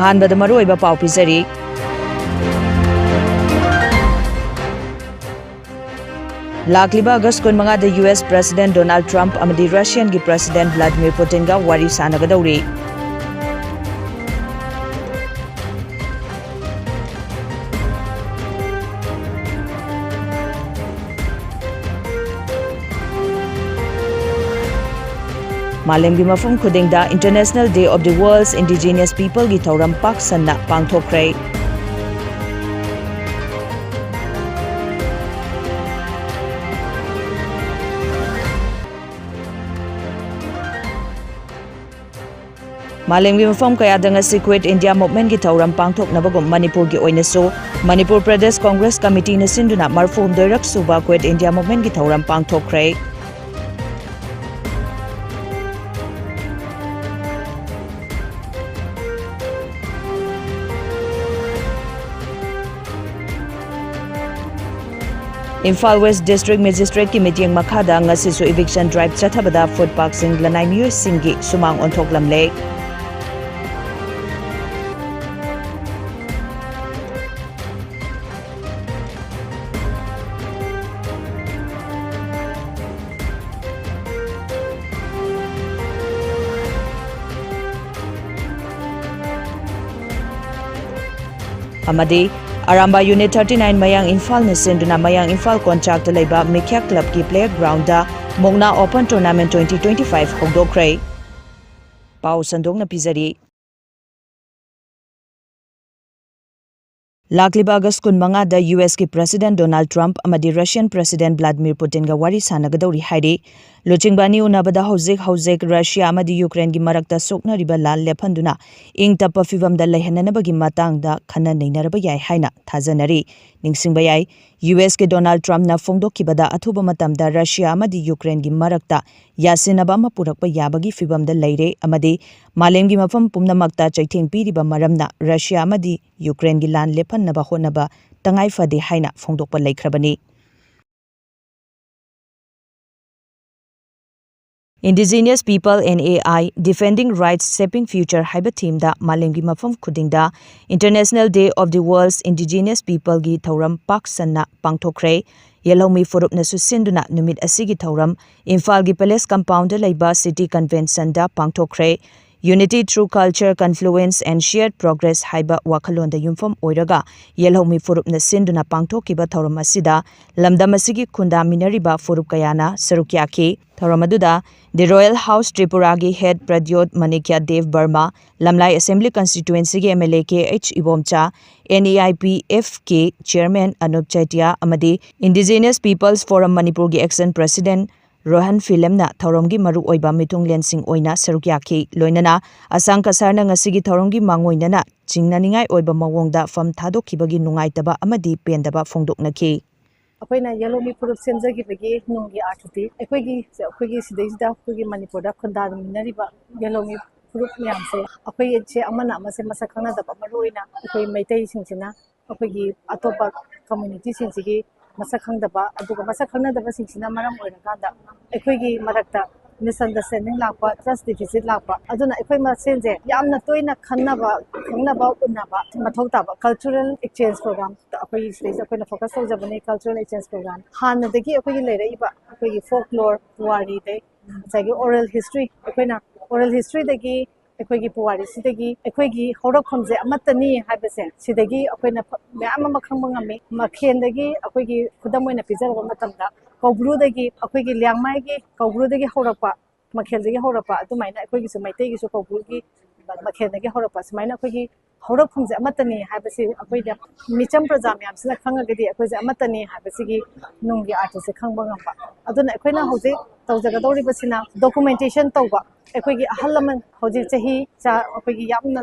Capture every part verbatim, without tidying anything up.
ꯑꯍꯥꯟꯕꯗ ꯃꯔꯨꯑꯣꯏꯕ ꯄꯥꯎ ꯄꯤꯖꯔꯤ꯫ ꯂꯥꯛꯂꯤꯕ ꯑꯥꯒꯁ ꯀꯨꯟꯃꯉꯥꯗ U S President Donald Trump ꯑꯃꯗꯤ Russianꯒꯤ President Vladimir Putinꯒ ꯋꯥꯔꯤ ꯁꯥꯟꯅꯒꯗꯧꯔꯤ꯫ ꯃꯥꯂꯦꯝꯒꯤ ꯃꯐꯝ ꯈꯨꯗꯤꯡꯗ International Day of the World's Indigenous Peopleꯒꯤ ꯊꯧꯔꯝ ꯄꯥꯛ ꯁꯟꯅ ꯄꯥꯡꯊꯣꯛꯈ꯭ꯔꯦ꯫ ꯃꯥꯂꯦꯝꯒꯤ ꯃꯐꯝ ꯀꯌꯥꯗ ꯉꯁꯤ Quit India Movementꯀꯤ ꯊꯧꯔꯝ ꯄꯥꯡꯊꯣꯛꯅꯕꯒꯨꯝ ꯃꯅꯤꯄꯨꯔꯒꯤ ꯑꯣꯏꯅꯁꯨ ꯃꯅꯤꯄꯨꯔ ꯄ꯭ꯔꯗꯦꯁ ꯀꯣꯡꯒ꯭ꯔꯦꯁ ꯀꯃꯤꯇꯤꯅ ꯁꯤꯟꯗꯨꯅ ꯃꯔꯐꯨꯍꯨꯝꯗꯣꯏꯔꯛ ꯁꯨꯕ Quit India Movementꯀꯤ ꯊꯧꯔꯝ ꯄꯥꯡꯊꯣꯛꯈ꯭ꯔꯦ꯫ ꯏꯝꯐꯥꯜ West District Magistrateꯀꯤ ꯃꯤꯠꯌꯦꯡ ꯃꯈꯥꯗ ꯉꯁꯤꯁꯨ eviction drive ꯆꯠꯊꯕꯗ ꯐꯨꯠ ꯄꯥꯛꯁꯤꯡ ꯂꯅꯥꯏ ꯃꯤꯑꯣꯏꯁꯤꯡꯒꯤ ꯁꯨꯃꯥꯡ ꯑꯣꯟꯊꯣꯛꯂꯝꯂꯦ꯫ ꯑꯃꯗꯤ ꯑꯔꯥꯝꯕꯥꯏ Unit thirty nine ꯃꯌꯥꯡ ꯏꯝꯐꯥꯜꯅ ꯁꯤꯟꯗꯨꯅ ꯃꯌꯥꯡ ꯏꯝꯐꯥꯜ ꯀꯣꯟꯆꯥꯛꯇ ꯂꯩꯕ ꯃꯤꯈ꯭ꯌꯥ clubꯀꯤ playgroundꯗ ꯃꯨꯛꯅꯥ Open Tournament twenty twenty-five ꯍꯧꯗꯣꯛꯈ꯭ꯔꯦ꯫ ꯄꯥꯎ ꯁꯟꯗꯣꯛꯅ ꯄꯤꯖꯔꯤ꯫ ꯂꯥꯛꯂꯤꯕ ꯑꯥꯒꯁ ꯀꯨꯟꯃꯉꯥꯗ ꯌꯨ ꯑꯦꯁꯀꯤ President Donald Trump ꯑꯃꯗꯤ Russian President Vladimir Putinꯒ ꯋꯥꯔꯤ ꯁꯥꯟꯅꯒꯗꯧꯔꯤ ꯍꯥꯏꯔꯤ꯫ ꯂꯨꯆꯤꯡꯕ ꯑꯅꯤ ꯎꯅꯕꯗ ꯍꯧꯖꯤꯛ ꯍꯧꯖꯤꯛ ꯔꯁꯤꯌꯥ ꯑꯃꯗꯤ ꯌꯨꯀ꯭ꯔꯦꯟꯒꯤ ꯃꯔꯛꯇ ꯁꯣꯛꯅꯔꯤꯕ ꯂꯥꯟ ꯂꯦꯞꯍꯟꯗꯨꯅ ꯏꯪ ꯇꯞꯄ ꯐꯤꯚꯝꯗ ꯂꯩꯍꯟꯅꯅꯕꯒꯤ ꯃꯇꯥꯡꯗ ꯈꯟꯅ ꯅꯩꯅꯔꯕ ꯌꯥꯏ ꯍꯥꯏꯅ ꯊꯥꯖꯅꯔꯤ꯫ ꯅꯤꯡꯁꯤꯡꯕ ꯌꯥꯏ, ꯌꯨ ꯑꯦꯁꯀꯤ Donald Trumpꯅ ꯐꯣꯡꯗꯣꯛꯈꯤꯕꯗ ꯑꯊꯨꯕ ꯃꯇꯝꯗ ꯔꯁꯤꯌꯥ ꯑꯃꯗꯤ ꯌꯨꯀ꯭ꯔꯦꯟꯒꯤ ꯃꯔꯛꯇ ꯌꯥꯁꯤꯟꯅꯕ ꯑꯃ ꯄꯨꯔꯛꯄ ꯌꯥꯕꯒꯤ ꯐꯤꯚꯝꯗ ꯂꯩꯔꯦ ꯑꯃꯗꯤ ꯃꯥꯂꯦꯝꯒꯤ ꯃꯐꯝ ꯄꯨꯝꯅꯃꯛꯇ ꯆꯩꯊꯦꯡ ꯄꯤꯔꯤꯕ ꯃꯔꯝꯅ ꯔꯁꯤꯌꯥ ꯑꯃꯗꯤ ꯌꯨꯀ꯭ꯔꯦꯟꯒꯤ ꯂꯥꯟ ꯂꯦꯞꯍꯟꯅꯕ ꯍꯣꯠꯅꯕ ꯇꯉꯥꯏ ꯐꯗꯦ ꯍꯥꯏꯅ ꯐꯣꯡꯗꯣꯛꯄ ꯂꯩꯈ꯭ꯔꯕꯅꯤ꯫ Indigenous People and A I, Defending Rights, Shaping Future ꯍꯥꯏꯕ themeꯗ ꯃꯥꯂꯦꯝꯒꯤ ꯃꯐꯝ ꯈꯨꯗꯤꯡꯗ International Day of the World's Indigenous Peopleꯒꯤ ꯊꯧꯔꯝ ꯄꯥꯛ ꯁꯟꯅ ꯄꯥꯡꯊꯣꯛꯈ꯭ꯔꯦ꯫ ꯌꯦꯜꯍꯧꯃꯤ ꯐꯨꯔꯨꯞꯅꯁꯨ ꯁꯤꯟꯗꯨꯅ ꯅꯨꯃꯤꯠ ꯑꯁꯤꯒꯤ ꯊꯧꯔꯝ ꯏꯝꯐꯥꯜꯒꯤ Palace Compoundꯗ ꯂꯩꯕ City Conventionꯗ ꯄꯥꯡꯊꯣꯛꯈ꯭ꯔꯦ꯫ Unity through culture, confluence and shared progress ꯍꯥꯏꯕ ꯋꯥꯈꯜꯂꯣꯟꯗ ꯌꯨꯝꯐꯝ ꯑꯣꯏꯔꯒ ꯌꯦꯜꯍꯧꯃꯤ ꯐꯨꯔꯨꯞꯅ ꯁꯤꯟꯗꯨꯅ ꯄꯥꯡꯊꯣꯛꯈꯤꯕ ꯊꯧꯔꯝ ꯑꯁꯤꯗ ꯂꯝꯗꯝ ꯑꯁꯤꯒꯤ ꯈꯨꯟꯗꯥꯃꯤꯟꯅꯔꯤꯕ ꯐꯨꯔꯨꯞ ꯀꯌꯥꯅ ꯁꯔꯨꯛ ꯌꯥꯈꯤ꯫ ꯊꯧꯔꯝ ꯑꯗꯨꯗ The Royal House Tripuraꯒꯤ head Pradyot Manikya Dev Barma, ꯂꯝꯂꯥꯏ Assembly Constituencyꯒꯤ M L A K H Ibomcha, N E I P F K Chairman Anup Chaitia ꯑꯃꯗꯤ Indigenous People's Forum ꯃꯅꯤꯄꯨꯔꯒꯤ Action President ꯔꯣꯍꯟ ꯐꯤꯂꯝꯅ ꯊꯧꯔꯝꯒꯤ ꯃꯔꯨꯑꯣꯏꯕ ꯃꯤꯊꯨꯡꯂꯦꯟꯁꯤꯡ ꯑꯣꯏꯅ ꯁꯔꯨꯛ ꯌꯥꯈꯤ꯫ ꯂꯣꯏꯅꯅ ꯑꯁꯥꯡ ꯀꯁꯥꯔꯅ ꯉꯁꯤꯒꯤ ꯊꯧꯔꯝꯒꯤ ꯃꯥꯡꯑꯣꯏꯅꯅ ꯆꯤꯡꯅꯅꯤꯡꯉꯥꯏ ꯑꯣꯏꯕ ꯃꯑꯣꯡꯗ ꯐꯝ ꯊꯥꯗꯣꯛꯈꯤꯕꯒꯤ ꯅꯨꯡꯉꯥꯏꯇꯕ ꯑꯃꯗꯤ ꯄꯦꯟꯗꯕ ꯐꯣꯡꯗꯣꯛꯅꯈꯤ꯫ ꯑꯩꯈꯣꯏꯅ ꯌꯦꯜꯍꯧꯃꯤ ꯐꯨꯔꯨꯞ ꯁꯦꯝꯖꯈꯤꯕꯒꯤ ꯅꯨꯡꯒꯤ ꯑꯥꯔꯊꯗꯤ ꯑꯩꯈꯣꯏꯒꯤ, ꯑꯩꯈꯣꯏꯒꯤ ꯁꯤꯗꯩꯁꯤꯗ ꯑꯩꯈꯣꯏꯒꯤ ꯃꯅꯤꯄꯨꯔꯗ ꯈꯨꯟꯗꯥꯃꯤꯟꯅꯔꯤꯕ ꯌꯦꯜꯍꯧꯃꯤ ꯐꯨꯔꯨꯞ ꯃꯌꯥꯝꯁꯦ, ꯑꯩꯈꯣꯏꯁꯦ ꯑꯃꯅ ꯑꯃꯁꯦ ꯃꯁꯛ ꯈꯪꯅꯗꯕ, ꯃꯔꯨꯑꯣꯏꯅ ꯑꯩꯈꯣꯏ ꯃꯩꯇꯩꯁꯤꯡꯁꯤꯅ ꯑꯩꯈꯣꯏꯒꯤ ꯑꯇꯣꯞꯄ communityꯁꯤꯡꯁꯤꯒꯤ ꯃꯁꯛ ꯈꯪꯗꯕ, ꯑꯗꯨꯒ ꯃꯁꯛ ꯈꯪꯅꯗꯕꯁꯤꯡꯁꯤꯅ ꯃꯔꯝ ꯑꯣꯏꯔꯀꯥꯟꯗ ꯑꯩꯈꯣꯏꯒꯤ ꯃꯔꯛꯇ misunderstanding ꯂꯥꯛꯄ, trust deficit ꯂꯥꯛꯄ, ꯑꯗꯨꯅ ꯑꯩꯈꯣꯏ ꯃꯁꯦꯟꯁꯦ ꯌꯥꯝꯅ ꯇꯣꯏꯅ ꯈꯟꯅꯕ, ꯈꯪꯅꯕ, ꯎꯅꯕ ꯃꯊꯧ ꯇꯥꯕ cultural exchange program ꯑꯩꯈꯣꯏꯒꯤ ꯁꯤꯗꯩꯁꯤꯗ ꯑꯩꯈꯣꯏꯅ focus ꯇꯧꯖꯕꯅꯤ꯫ Cultural exchange program ꯍꯥꯟꯅꯗꯒꯤ ꯑꯩꯈꯣꯏꯒꯤ ꯂꯩꯔꯛꯏꯕ ꯑꯩꯈꯣꯏꯒꯤ folklore, ꯄꯨꯋꯥꯔꯤꯗꯩ ꯉꯁꯥꯏꯒꯤ oral history, ꯑꯩꯈꯣꯏꯅ oral historyꯗꯒꯤ ꯑꯩꯈꯣꯏꯒꯤ ꯄꯨꯋꯥꯔꯤꯁꯤꯗꯒꯤ ꯑꯩꯈꯣꯏꯒꯤ ꯍꯧꯔꯛꯐꯝꯁꯦ ꯑꯃꯠꯇꯅꯤ ꯍꯥꯏꯕꯁꯦ ꯁꯤꯗꯒꯤ ꯑꯩꯈꯣꯏꯅ ꯐ-, ꯃꯌꯥꯝ ꯑꯃ ꯈꯪꯕ ꯉꯝꯃꯤ꯫ ꯃꯈꯦꯟꯗꯒꯤ ꯑꯩꯈꯣꯏꯒꯤ ꯈꯨꯗꯝ ꯑꯣꯏꯅ ꯄꯤꯖꯔꯕ ꯃꯇꯝꯗ ꯀꯧꯕ꯭ꯔꯨꯗꯒꯤ, ꯑꯩꯈꯣꯏꯒꯤ ꯂꯤꯌꯥꯡꯃꯥꯏꯒꯤ ꯀꯧꯕ꯭ꯔꯨꯗꯒꯤ ꯍꯧꯔꯛꯄ, ꯃꯈꯦꯜꯗꯒꯤ ꯍꯧꯔꯛꯄ, ꯑꯗꯨꯃꯥꯏꯅ ꯑꯩꯈꯣꯏꯒꯤꯁꯨ ꯃꯩꯇꯩꯒꯤꯁꯨ ꯀꯧꯕ꯭ꯔꯨꯒꯤ ꯃꯈꯦꯜꯗꯒꯤ ꯍꯧꯔꯛꯄ, ꯁꯨꯃꯥꯏꯅ ꯑꯩꯈꯣꯏꯒꯤ ꯍꯧꯔꯛꯐꯝꯁꯦ ꯑꯃꯠꯇꯅꯤ ꯍꯥꯏꯕꯁꯤ ꯑꯩꯈꯣꯏꯗ ꯃꯤꯆꯝ ꯄ꯭ꯔꯖꯥ ꯃꯌꯥꯝꯁꯤꯅ ꯈꯪꯉꯒꯗꯤ ꯑꯩꯈꯣꯏꯁꯦ ꯑꯃꯠꯇꯅꯤ ꯍꯥꯏꯕꯁꯤꯒꯤ ꯅꯨꯡꯒꯤ ꯑꯥꯔꯊꯁꯦ ꯈꯪꯕ ꯉꯝꯕ꯫ ꯑꯗꯨꯅ ꯑꯩꯈꯣꯏꯅ ꯍꯧꯖꯤꯛ ꯇꯧꯖꯒꯗꯧꯔꯤꯕꯁꯤꯅ documentation ꯇꯧꯕ꯫ ꯑꯩꯈꯣꯏꯒꯤ ꯑꯍꯜ ꯂꯃꯟ ꯍꯧꯖꯤꯛ ꯆꯍꯤ ꯆꯥ-, ꯑꯩꯈꯣꯏꯒꯤ ꯌꯥꯝꯅ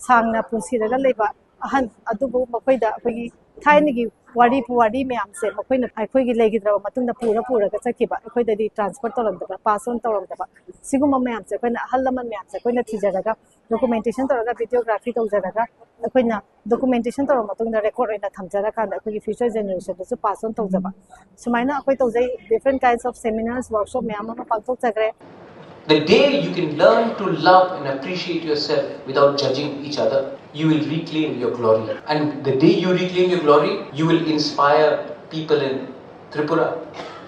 ꯁꯥꯡꯅ ꯄꯨꯟꯁꯤꯔꯒ ꯂꯩꯕ ꯑꯍꯟ ꯑꯗꯨꯕꯨ ꯃꯈꯣꯏꯗ ꯑꯩꯈꯣꯏꯒꯤ ꯊꯥꯏꯅꯒꯤ ꯋꯥꯔꯤ ꯄꯨꯋꯥꯔꯤ ꯃꯌꯥꯝꯁꯦ ꯃꯈꯣꯏꯅ ꯑꯩꯈꯣꯏꯒꯤ ꯂꯩꯈꯤꯗ꯭ꯔꯕ ꯃꯇꯨꯡꯗ ꯄꯨꯔ ꯄꯨꯔꯒ ꯆꯠꯈꯤꯕ, ꯑꯩꯈꯣꯏꯗꯗꯤ ꯇ꯭ꯔꯥꯟꯁꯐꯔ ꯇꯧꯔꯝꯗꯕ, ꯄꯥꯁ ꯑꯣꯟ ꯇꯧꯔꯝꯗꯕ, ꯁꯤꯒꯨꯝꯕ ꯃꯌꯥꯝꯁꯦ ꯑꯩꯈꯣꯏꯅ ꯑꯍꯜ ꯂꯃꯟ ꯃꯌꯥꯝꯁꯦ ꯑꯩꯈꯣꯏꯅ ꯊꯤꯖꯔꯒ, ꯗꯣꯀꯨꯃꯦꯟꯇꯦꯁꯟ ꯇꯧꯔꯒ, ꯚꯤꯗꯤꯑꯣꯒ꯭ꯔꯥꯐꯤ ꯇꯧꯖꯔꯒ, ꯑꯩꯈꯣꯏꯅ ꯗꯣꯀꯨꯃꯦꯟꯇꯦꯁꯟ ꯇꯧꯔ ꯃꯇꯨꯡꯗ ꯔꯦꯀꯣꯔꯗ ꯑꯣꯏꯅ ꯊꯝꯖꯔꯀꯥꯟꯗ ꯑꯩꯈꯣꯏꯒꯤ ꯐ꯭ꯌꯨꯆꯔ ꯖꯦꯅꯦꯔꯦꯁꯟꯗꯁꯨ ꯄꯥꯁ ꯑꯣꯟ ꯇꯧꯖꯕ, ꯁꯨꯃꯥꯏꯅ ꯑꯩꯈꯣꯏ ꯇꯧꯖꯩ꯫ Different kinds of seminars, workshop ꯃꯌꯥꯝ ꯑꯃ ꯄꯥꯡꯊꯣꯛꯆꯈ꯭ꯔꯦ꯫ The day you can learn to love and appreciate yourself without judging each other, you will reclaim your glory. And the day you reclaim your glory, you will inspire people in Tripura,